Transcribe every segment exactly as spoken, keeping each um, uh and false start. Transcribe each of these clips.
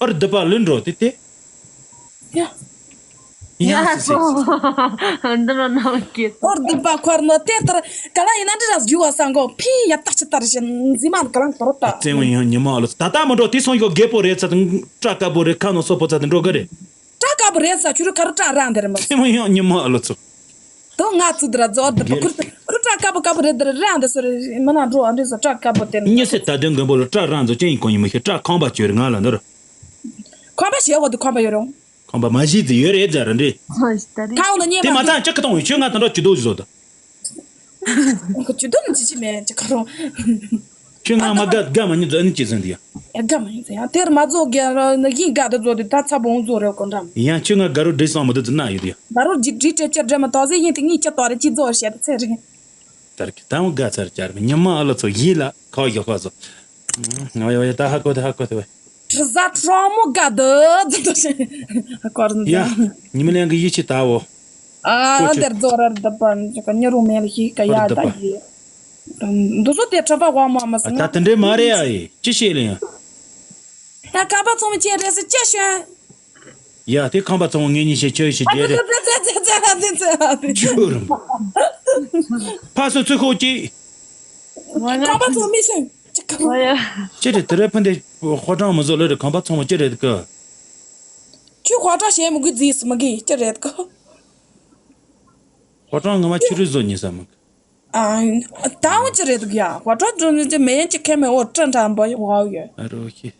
ཨར་སྡུད་པ་ལུས་འགྲོ་དེ་དེ། ཡ། ཡ་སི་སི། འདི་རུ་ནང་གི། ཨར་སྡུད་པ་འཁོར་ནོ་དེ་ལྟར་ག་ལ་ཡིན་ན་འདྲི་ར་རྒྱུ་བ་ས་མགོ་ཕི་ཡ་ཏག་ཅི་ལྟར་བཞིན་འཛིན་མ་ག་ལ་ཏོར་ཏ། བཙན་བོ་ཡང་ཉི་མ་ཨ་ལོ་ད་ལྟ་མ་འགྲོ་དེ་སོང་ཡོ་རྒད་པོ་རེད་ཚ་དང་སྐྲ་དཀར་པོ་རེད་ཁ་ནོ་སོ་པོ་ཚ་དང་འགྲོ་གི་རེད། སྐྲ་དཀར་པོ་རེད་ས་ཁྱོད་རུ་ཁ་རུ་སྐྲ་ར་འདི་རེད་མ། བཙན་བོ་ཡང་ཉི་མ་ཨ་ལོ་ཚོ། དོ་ང་ཚོ་འདི་ར་རྫོགས་འདི་ར་ཁུར་ཁུར་སྐྲ་དཀར་པོ་དཀར་པོ་རེད་འདི་ར་ར་འདི་སོ་རེད་མི་ན་འགྲོ་ཨ་འདི་སོ་སྐྲ་དཀར་པོ་དེ་ནི། ཉི་སེ་ད་དོན་མགོན་པོ་ལ་སྐྲ་རང་ཚོ་ཅན་ཡིན་གོ་ཡིན་མི་ཤེས་སྐྲ་ཁང་པ་བཅོས་རེད་ང་ལ་འདི་ར། ཁང་པ་ཞེ་བོ་འདི་ཁང་པ་ཡོད་རུང་། ཁང་པ་མ་གཞི་ཙི་ཡོད་རེད་ཛ་ར་འདྲི། ཁ་འོ་ན་ཉེ་དེ་མ་ཚང་ཅི་ཁ་གཏོང་ཡོད་ཁྱོད་ང་ད་འགྲོ་ཇུ་དོ་ཇུ་དོ་ད། ཇུ་དོ་ནི་ཅི་ཅི་མེད་ཅི་ཁ་རུང་། ཁྱོད་ང་མ་དགའ་དགའ་མ་ཉི་ཛོ་ནི་ཅི་ཟིན་དི་ཡ། ཡ་དགའ་མ་ཉི་ཛོ་ཡ་དེར་མ་ཛོ་དགའ་ར་ནི་ཡིན་དགའ་ད་ཛོ་དི་ད་ཚ་བོང་ཛོ་རེ་གོ་འདྲ། ཡང་ཁྱོད་ང་དགའ་རོ་འདྲི་སོང་མ་དུ་ཛི་ན་ཡོད་དི་ཡ། དགའ་རོ་ཇི་དྲི་ཅེ་ཅེ་འདྲེ་མ་ཏོ་ཟི་ཡིན་དི་ངི་ཅེ་ཏོ་རེ་ཅི་ཛོ་ཤེ་དི་ཚེ་རིང་། དར་གི་ད་འོ་དགའ་ཚར་ཅར་མི་ཉི་མ་ཨ་ལོ་ཚོ་ཡིད་ལ་ཁ་ཡོ་ཁ་ཚོ། ང་ཡོ་ཡ་ད་ཧ་གོ་དི་ཧ་གོ་དི་བས། དྲི་ཟ་གྲོགས་མོ་དགའ་འདི་ཟེར་དུ་ཞེས་ཧ་གོ་ར་འདི། ཡ། ཉི་མ་ལན་གི་ཡིད་ཆེས་ད་འོ། ཨ་ཁོ་ཆོས། དེར་ཛོ་ར་ར་ད་པ་ཉི་རུ་མེ་ལ་ཤི་ཀ་ཡ་ད་ཡི། འདི་ཚོ་དེ་གྲྭ་པ་དབང་མོ་མ་ཨ་ཟེར་ད་ན། དེ་འདྲའི་མ་རེད་ཨ་ཡི་ཅི་བཤད་ལེ་ཡང་། ད་ཁ་པ་ཚོང་ཅན་རེད་ཟེར་ཅི་ཤོད། ཡ་དེ་ཁང་པ་ཚོང་ངེད་གཉིས་བཤད་ཆོས་ཤིག་རྒྱལ་རེད། ཆུ་རུམ། ཕ་སོ་ཚུ་ཁོ་ཅི། ཁང་པ་ཚོང་མི་ཤོད་ཅི་ཁ་རུ། ཅི་རེད་དེ་རེད་ཕན་དེ་ཧོ་ཀྲང་མི་བཟོ་ལོས་རེད་ཁང་པ་ཚོང་མ་ཅི་རེད་གི། ཁྱོད་ཧོ་ཀྲང་བཤད་མི་དགོས་རྫིས་མི་དགོས་ཅི་རེད་གི། ཧོ་ཀྲང་ངོ་མ་ཆུ་རུ་བཟོ་ཉེ་ས་མི་གི། ཨ། ད་འོ་ཅི་རེད་འདུག་ཡ། ཧོ་ཀྲོ་ཀྲུ་ནི་ཅི་མེ་ཡན་ཅི་ཁེ་མེ་འོ་ཀྲན་ཀྲན་པོ་ཡོ་ཧ་ཡོ། ཨ་རོ་ཁྱི།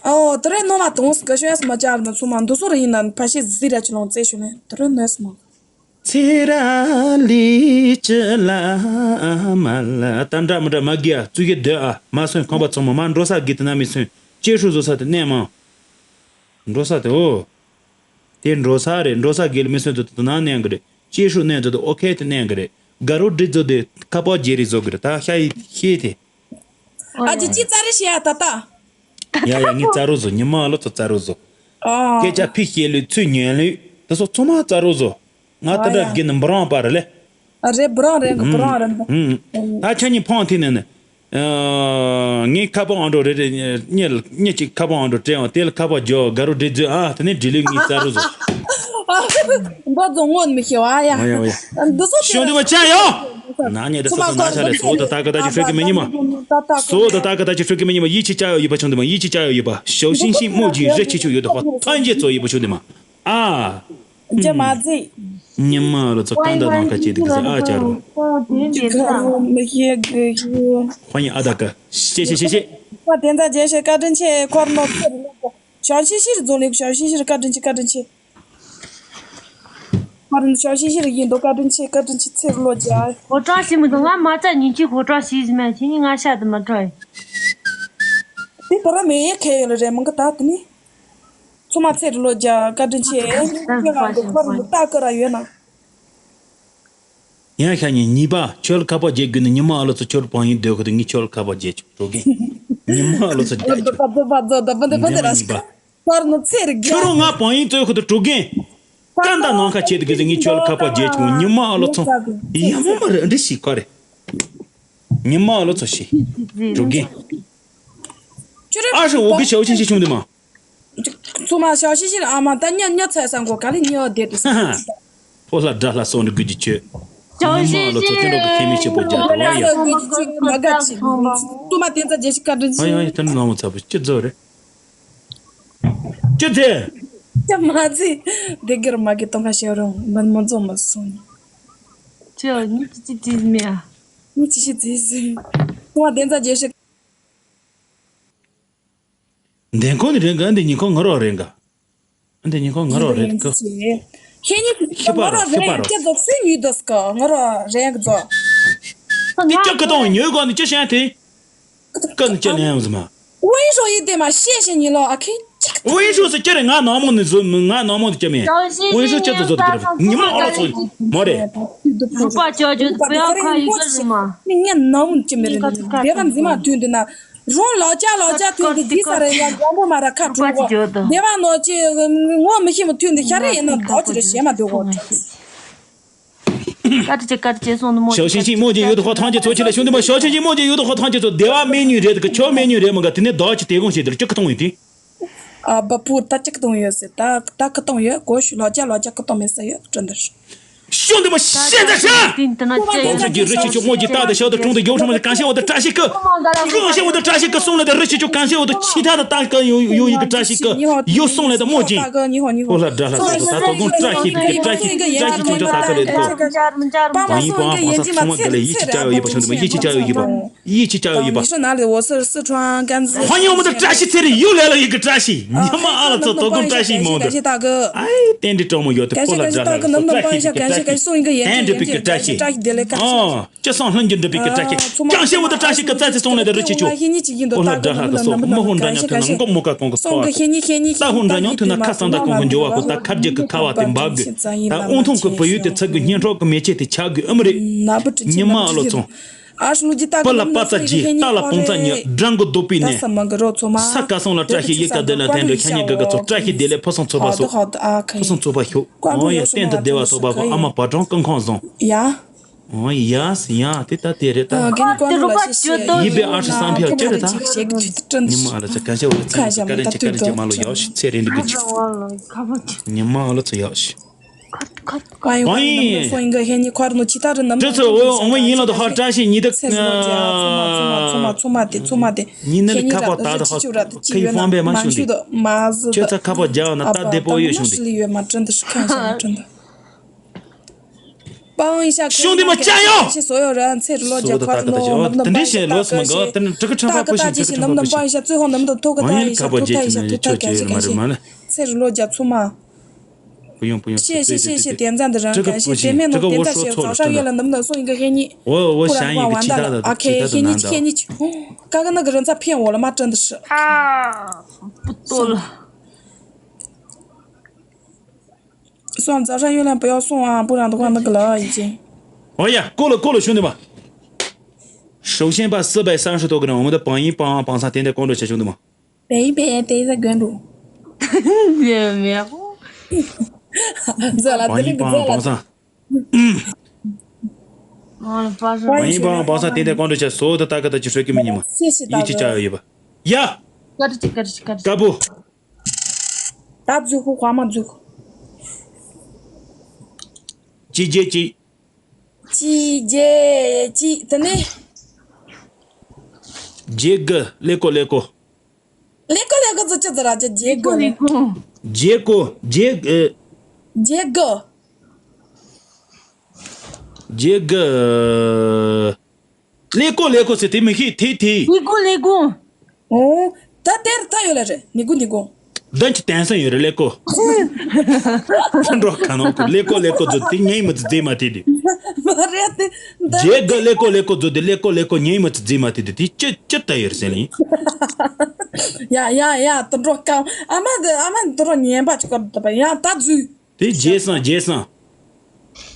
ཨོ་དེ་རེད་ནོ་མ་དུང་སྐ་ཤོས་མ་ཅར་ནི་ཚུ་མ་འདུ་སོ་རེ་ཡིན་ན་ཕ་ཤི་ཟི་ར་ཅི་ལོང་ཙེ་ཤུ་ལེ་དེ་རེད་ནོས་མ། ཚེ་ར་ལི་ཅི་ལ་མ་ལ་ད་འདྲ་མི་འདྲ་མ་གི་ཡ་ཙུ་གི་འདོད་ཨ་མ་སོན་ཁང་པ་ཚང་མ་མ་འགྲོ་ས་གི་དེ་ན་མི་སོན་ཅེ་ཧྲུ་བཟོ་ས་དེ་གནས་མང་། འགྲོ་ས་དེ་འོ། དེ་འགྲོ་ས་རེད། འགྲོ་ས་དགེ་ལ་མི་སོན་དུ་དུ་ནང་གནས་གི་རེད། ཅེ་ཧྲུ་གནས་དུ་དུ་ཨོ་ཁེ་དུ་གནས་གི་རེད། དགའ་རོ་འདྲི་ཚོ་དེ་ཁ་པོ་རྒྱལ་རི་བཟོ་གི་རེད། ད་ཤ་ཡི་ཤེས་དེ། ཨ་ཅི་ཅི་ཙ་རི་ཤེས་ཨ་ད་ད། ཡ་ཡ་ངི་ཙ་རུ་བཟོ་ཉི་མ་ཨ་ལོ་ཚོ་ཙ་རུ་བཟོ། ཨ། སྐད་ཆ་ཕི་ཤེས་ལུས་ཚུ་ཉན་ལུས་དེ་སོ་ཚོ་མ་ཙ་རུ་བཟོ། ང་ད་ཨ་ད་ཡ། དགེ་ནི་འབུ་རང་པ་རེད་ལེ། ཨ་རེད་འབུ་རང་རེད་འབུ་རང་རེད། ད་ཁྱེད་གཉིས་ཕོང་ཐི་ནས་ནས། ངའི་ཁ་པོ་ཨང་འགྲོ་རེ་རེ་གཉིས་གཉིས་ཀྱི་ཁ་པོ་ཨང་འགྲོ་སྤྲད་འོང་དེ་ལ་ཁ་པོ་རྒྱོ་དགའ་རུ་འདྲེ་རྫུན་ཨ་དེ་ནས་འདྲེ་ལུས་ངའི་རྩ་རུ་བཟོ། འབོ་རྫོང་ངོ་མི་ཤེས་བ་ཡ། ཨ་ཡ་ཨ་ཡ། འདི་ཚོ་ཤོང་འདི་མ་ཆ་ཡོ། ན་ཉེ་དེ་སོ་སོ་ན་ཆ་ལས་སོ་ད་ད་ག་ད་ཅི་ཧྲུ་གི་མི་ཉི་མ། སོ་ད་ད་ག་ད་ཅི་ཧྲུ་གི་མི་ཉི་མ་ཡིད་ཆེས་བྱ་ཡོ་ཡོད་པ་ཆུང་འདི་མ་ཡིད་ཆེས་བྱ་ཡོ་ཡོད་པ་ཞའོ་ཤིང་ཤིང་སྨོས་ཅིང་རེ་ཆེ་ཆུ་ཡོད་དོ་ཧོ་ཐང་རྗེ་ཚོ་ཡོད་པ་ཆུང་འདི་མ། ཨ། ཅི་མ་ཟིག་ཉི་མ་ལ་ཚོ་ཀ་འདའ་ནང་ཁ་ཅེ་དི་གི་ཟེ་ཨ་ཅར་རོ། ཅི་ཁ་རོ་མི་ཤེས་གི་ཤེས། ཧོ་ཉི་ཨ་ད་ཀ་ཤེ་ཤེ་ཤེ་ཤེ། ཁོ་དེ་འདྲ་རྗེས་ཤེས་བཀའ་དྲིན་ཆེ་ཁོར་ནོ་ཚེ་རི་ལོ་ཞའོ་ཤི་ཤི་རི་རྫོང་ལེགས་ཞའོ་ཤི་ཤི་རི་བཀའ་དྲིན་ཆེ་བཀའ་དྲིན་ཆེ། ཁོར་ནོ་ཞའོ་ཤི་ཤི་རི་ཡིན་དོ་བཀའ་དྲིན་ཆེ་བཀའ་དྲིན་ཆེ་ཚེ་རི་ལོ་རྒྱ། ཧོ་ཀྲང་ཤི་མི་འདུག་ང་མ་རྩ་ཉིན་གཅིག་ཧོ་ཀྲང་ཤི་ཟི་མ་ཁྱེད་ཉིད་ང་ཤ་དུ་མ་ཀྲོ་ཡི། དེ་པ་ར་མེ་ཡེ་ཁེ་ཡོད་ལ་རེ་མང་གི་ད་དེ་ནི། ཚོ་མ་ཚེ་རི་ལོ་རྒྱ་བཀའ་དྲིན་ཆེ། ཁྱེད་རང་གི་ཁོར་མི་ལྟ་ཀི་ར་ཡོད་ན། ཡང་ཤ་ཉེ་གཉིས་པ་ཁྱོད་ཁ་པ་རྒྱལ་དགོས་ནི་ཉི་མ་ཨ་ལོ་ཚོ་ཁྱོད་བང་ཡིན་སྡོད་ཁོ་དེ་ངས་ཁྱོད་ཁ་པ་རྒྱལ་ཆོག་འགྲོ་གིན། ཉི་མ་ཨ་ལོ་ཚོ་རྒྱལ་ཆོག་ཉི་མ་གཉིས་པ། ཁོར་ནི་ཚེ་རི་ཁྱོད་རྒྱ། རང་ང་བང་ཡིན་སྡོད་ཁོ་དེ་འགྲོ་གིན། ཀ་འདའ་ནང་ཁ་བྱེད་དེ་གི་ངས་ཁྱོད་ཁ་པ་རྒྱལ་ཆོག་ཉི་མ་ཨ་ལོ་ཚོ། ཡ་མོ་མ་རེད་འདྲི་ཞིག་ཁོ་རེད། ཉི་མ་ཨ་ལོ་ཚོ་ཞིག་འགྲོ་གིན། ཨ་ཧྲི་འོ་གི་ཞའོ་ཆིན་ཆི་ཆུང་དེ་མ། ཚོ་མ་ཞའོ་ཤི་ཤི་ཨ་མ་ད་ཉ་ཉ་ཚ་ས་མགོ་ག་ལེ་ཉ་བདེ་དུ་ས། ཕོ་ལ་དགྲ་ལ་སོང་ནི་དགོས་ཀྱི་ཆོས། ཉི་མ་ལོ་ཚོ་ཁྱོད་འགྲོ་གི་ཁེ་མི་ཆེ་པོ་རྒྱ་དུ་བ་ཡ། ཚོ་མ་དེ་ཚ་རྗེས་ཤི་བཀའ་དྲིན་ཆེ། ཨ་ཡ་ཡ་ཁྱོད་ནི་ལང་བ་ཚ་པོ་ཅི་ཚོ་རེད། ཅི་ཚེ། ཅི་མ་ཚེ། དེ་གར་མ་གི་ཏོང་ཁ་ཤེ་རོང་མ་མ་ཚོ་མ་སོང་། ཅི་ཉི་ཅི་ཅི་ཅི་མེ་ཨ། ཉི་ཅི་ཤི་ཚེ་ཟེ། ཚོ་མ་དེ་ཚ་རྗེས་ཤི། འདན་ཁོ་ནི་རེད་ག་འདི་ཉིན་ཁོ་ང་རོ་རེད་ག་འདི་ཉིན་ཁོ་ང་རོ་རེད་ག་ཁྱེད་ཉིད་ཤི་པ་ང་རོ་རོ་ཤི་པ་རེད་རོ། ཀྱི་རྫོགས་སུ་ཉུས་འདུག་ག་ང་རོ་རེད་ག་རྫོགས། འདི་ཅག་གི་དང་ཉོས་ག་ནི་ཅི་བྱས་ཏེ། ཀ་ནི་ཅི་ལན་ཡང་ཟི་མ། ཝེན་ཧྲོ་ཡི་དེ་མ་ཤེས་ཤེས་ཉིན་ལོ་ཨ་ཁེ་ཅག་ཝེན་ཧྲོ་སི་ཅི་རེད་ང་ནང་མོ་ནི་བཟོ་ང་ནང་མོ་ནི་ཅི་མེད། ཝེན་ཧྲོ་ཅི་ཚོ་བཟོ་དུ་གི་རེད་ཉི་མ་ཨ་རོ་ཚོ་མོ་རེད། རུ་པ་ཅོ་ཅོ་བུ་ཡ་ཁ་ཡི་ག་ཟི་མ། ནི་ངས་ནང་མོ་ཅི་མེད་རེད་དེ་བ་འཛིན་མ་ཐུན་དུ་ན། རོང་ལོ་ཅ་ལོ་ཅ་ཐུན་དུ་འདི་ས་རེད་ཡ་འགྲོ་མོ་མ་ར་ཁ་གྲོང་གོ། སྡེ་བ་ནོ་ཅི་ངོ་མི་ཤེས་མོ་ཐུན་དུ་ཤ་རེ་ཡིན་ན་དོ་ཅི་རེ་ཞེ་མ་འདོད་གོ། བཀའ་དྲིན་ཆེ། བཀའ་དྲིན་ཆེ། སོང་ནི་མོ། ཞའོ་ཆིན་ཆིན་མོ་ཅིག་ཡོད་དོ་ཧོ་ཐང་ཅིག་ཚོ་ཆི་ལ་ཤུང་དུ་མ། ཞའོ་ཆིན་ཆིན་མོ་ཅིག་ཡོད་དོ་ཧོ་ཐང་ཅིག་ཚོ། སྡེ་བ་མེ་ཉུང་རེད་དེ་ཁྱོ་མེ་ཉུང་རེད་མ་ག་དེ་ནས་བདག་ཅིག་དེ་དགོངས་ཤིག་དེ་ལ་ཅི་ཁ་ཐོང་ཡིན་དེ། ཨ་བ་ཕུ་ད་ཅིག་གཏོང་ཡོད་ཟེར། ད་ད་ཁ་གཏོང་ཡོད་གོ་ཤུ་ལོ་ཅ་ལོ་ཅ་ཁ་གཏོང་མེད་ས་ཡོད་དྲན་དར། ཤུང་དུ་མ་ཤེས་ད་ཤ། དེ་འདི་ན་ཅེ་ཡོད་ན་ཅི་རི་ཤི་ཆུ་མོ་ཅིག་ད་ད་ཤ་ད་དྲུང་དུ་ཡོ་ཤ་མ་གང་ཤ་འོ་ད་བཀྲ་ཤིས་ཀི། གང་ཤ་འོ་ད་བཀྲ་ཤིས་ཀི་སོང་ལ་ད་རི་ཤི་ཆུ་གང་ཤ་འོ་ད་ཆི་ད་ད་ད་ཀ་ཡོ་ཡོ་ཡི་ཀི་བཀྲ་ཤིས་ཀི་ཡོ་སོང་ལ་ད་མོ་ཅིག་ཨོ་ལ་དགྲ་ལྷ་ས་ད་དོ་དགོང་བཀྲ་ཤིས་པི་ཀི་བཀྲ་ཤིས་བཀྲ་ཤིས་ཆུང་ཆུང་ད་ཀ་ལེ་དོ། པ་མ་སོང་གི་ཡིན་གྱི་མ་ཚེ་ཚེ་ར་པ་ཅུང་ཆེ། ཡིད་ཆེས་བྱ་ཡོད་པ་ཤོད་འདུག་མ། ཡིད་ཆེས་བྱ་ཡོད་ཡིད་པ། ཡིད་ཆེས་བྱ་ཡོད་ཡིད་པ། ཧོ་ཉི་མོ་དང་བཀྲ་ཤིས་ཚེ་རིང་ཡོད་ལེ་ལ་ཡི་གི་བཀྲ་ཤིས། ཉི་མ་ཨ་ལ་ཚོ་དོ་དགོང་བཀྲ་ཤིས་མོ་འདི། ཨའི་ཏན་ཏི་ཀྲོ་མོ་ཡོད་དེ་ཁོ་ལ་དགྲ་ལྷ་ཚོ་བཀྲ་ཤིས་པི་ཀི་བཀྲ་ཤིས། ཏན་ཏི་པི་ཀི་བཀྲ་ཤིས། ཨོ་ཅི་སང་ལྷུན་གྱིས་འགྲུབ་པའི་གི་བཀྲ་ཤིས། ཀྱང་ཤེས་བོ་དང་བཀྲ་ཤིས་ཀི་རྩ་ཚེ་སོང་ལེ་དང་རི་ཆེ་ཆོ། ཨོ་ལ་དགྲ་ལྷ་ཚོ་མོ་ཧོ་འདྲ་ཉང་ཐུན་ན་མགོ་མོ་ཀ་གོང་གི་ཚོ་བ་ཚོ། ད་ཧོ་འདྲ་ཉང་ཐུན་ན་ཁ་སང་ད་གོང་གི་འཇོ་བ་ཁོ་ད་ཁབ་རྒྱག་གི་ཁ་བ་དེ་འབབ་གི། ད་ཨོ་ཐོང་གི་བུ་ཡུལ་དེ་ཚ་གི་སྙན་གྲོགས་གི་མེ་ལྕེ་དེ་ཆག་གི་ཨ་མི་རེད། ཉི་མ་ཨ་ལོ་ཚོང་། པ་ལ་པ་ཙ་རྗེས་རྟ་ལ་བོང་ཙ་ཉི་སྦྲང་གི་རྡོ་པི་ནས། ས་ཀ་སོང་ལ་བཀྲ་ཤིས་ཡི་ཀ་དེ་ལ་ཐན་འདོད་ཁྱ་ཉི་ག་ག་ཚོ་བཀྲ་ཤིས་བདེ་ལེགས་ཕོ་བཟང་ཚོ་པ་ཚོ། ཕོ་བཟང་ཚོ་པ་ཤོག་ཨོ་ཡ་སྟེང་དུ་བདེ་བ་ཐོབ་པ་ཁོ་ཨ་མ་བ་གྲོང་ཀུན་ཁང་བཟང་། ཨོ་ཡ་སི་ཡ་དེ་ད་དེ་རེད་ད། ཡིད་པའི་ཨ་ཧྲི་བསམ་ཕྱག་ཅི་རེད་ད། ཉི་མ་ཨ་ལ་ཚ་ག་ཤ་བ་ཚ་ག་རེ་ཅི་ག་རེ་ཅི་མ་ལོ་ཡག་ཤི་ཚེ་རིང་འདུག་གི་ཅི། ཉི་མ་ཨ་ལ་ཚ་ཡག་ཤི། གང་ཡིན་གང་ཡིན་སོང་ཡིན་གི་ཧེ་ནི་ཁོར་ནོ་ཅི་ལྟར་རི་ནམ་དེ་ཚོ་འོ་འོ་མ་ཡིན་ལ་དོ་ཧ་བཀྲ་ཤིས་ཉི་དུ། ཚེ་རི་ལོ་རྒྱ་ཚོ་མ་ཚོ་མ་ཚོ་མ་དེ་ཚོ་མ་དེ། ཉི་ནི་ཁ་པ་ད་དོ་ཧ་ཁི་ཡི་ཕོང་པའི་མ་ཤུ་དེ། ཁྱོད་ཚ་ཁ་པ་རྒྱག་ན་ད་བདེ་པོ་ཡོད་ཤུ་དེ། པང་ཡི་ཤ་ཤུང་དེ་མ་བཅའ་ཡོང་། ཤི་སོ་ཡོ་ར་ཚེ་རི་ལོ་རྒྱ་ཁར་ནོ་མ་དེ་འདྲི་བཤད་ལོ་སི་མ་གོ་དེ་ནི་ཁྲི་ཁ་ཁྲ་ཁ་པོ་ཤིང་ཁྲི་ཁ་ཁྲ་པོ་ཤིང་། པང་ཡི་ཤ་ཚོད་ཧོ་ནམ་དུ་ཐོ་ཁ་ཐ་ཡི་ཤ་ཐུ་ཐ་ཡི་ཤ་ཐུ་ཐ་ག་ཤི་ག་ཤི། ཚེ་རི་ལོ་རྒྱ་ཚོ་མ། པུ་ཡོང་པུ་ཡོང་ཤེས་ཤེས་ཤེས་ཤེས་དེ་འཛམ་དུ་རང་ག་ཤེས་དེ་མེད་ནོ་དེ་འདྲ་ཤེས་ཚོགས་ཤ་ཡོད་ལ་ནམ་དུ་སོང་ཡིན་ག་ཧེ་ཉི། འོ་འོ་ཤ་ཡིན་ག་ཅི་ད་ད་ཨ་ཁེ་ཧེ་ཉི་ཅི་ཧེ་ཉི་ཅི། ཀ་ཀ་ན་ག་རང་ཚ་ཕན་འོ་ལ་མ་དྲན་དུ་ཤི། ཨ་པུ་ཏོ་ལ། སོང་ཛ་ཧྲ་ཡོད་ལ་པུ་ཡོ་སོང་ཨ་པུ་རང་དུ་ག་ན་ག་ལ་ཡི་ཅི། འོ་ཡ་ཀོ་ལ་ཀོ་ལ་ཤུ་ནི་མ། 首先把四百三十多个人，我们的榜一榜榜上点点关注一下，兄弟们。 北北北在关注。没有没有。这了，这个这了。榜一榜榜上。啊，发生榜一榜榜上点点关注一下，所有的大哥大姐说给你们，谢谢大哥。一起加油一把。呀，嘎吱嘎吱嘎吱。嘎布。打不住，花嘛不住。几几几。 གཅིག་བརྒྱད་གཅིག་དེ་ནས། བརྒྱད་དགུ་ཀླད་ཀོར་ཀླད་ཀོར། ཀླད་ཀོར་ཀླད་ཀོར་ཚོ་ཅི་ཚོ་ར་ཅི་བརྒྱད་དགུ་ལེ། བརྒྱད་དགུ་བརྒྱད་དགུ་ཨེ། བརྒྱད་དགུ། བརྒྱད་དགུ་ཀླད་ཀོར་ཀླད་ཀོར་ཟེར་དེ་མི་ཤེས་དེ་དེ། ཀླད་ཀོར་ཀླད་ཀོར། ཨོ། ད་དེར་ད་ཡོད་ལ་རེད་ནི་གུ་ནི་གུ། མདུན་གྱི་དེང་སང་ཡོད་རེད་ཀླད་ཀོར། འགྲོ་ག་ནང་གི་ཀླད་ཀོར་ཀླད་ཀོར་ཚོ་དེ་ཉན་མི་ཚེ་མཛེས་མ་དེ་དེ། མ་རེད་དེ། རྗེས་གི་ཀླད་ཀོར་ཀླད་ཀོར་ཚོ་དེ་ཀླད་ཀོར་ཀླད་ཀོར་ཉན་མི་ཚེ་མཛེས་མ་དེ་དེ་དེ་ཅི་ཅི་ལྟ་ཡོད་རེད་ཟེར་ལིང་། ཡ་ཡ་ཡ་དུ་འགྲོ་ག་ཨ་མ་དེ་ཨ་མ་དུ་འགྲོ་ཉན་པ་ཅིག་ག་དུ་པ་ཡ་ད་འཛུལ། དེ་རྗེས་སང་རྗེས་སང་།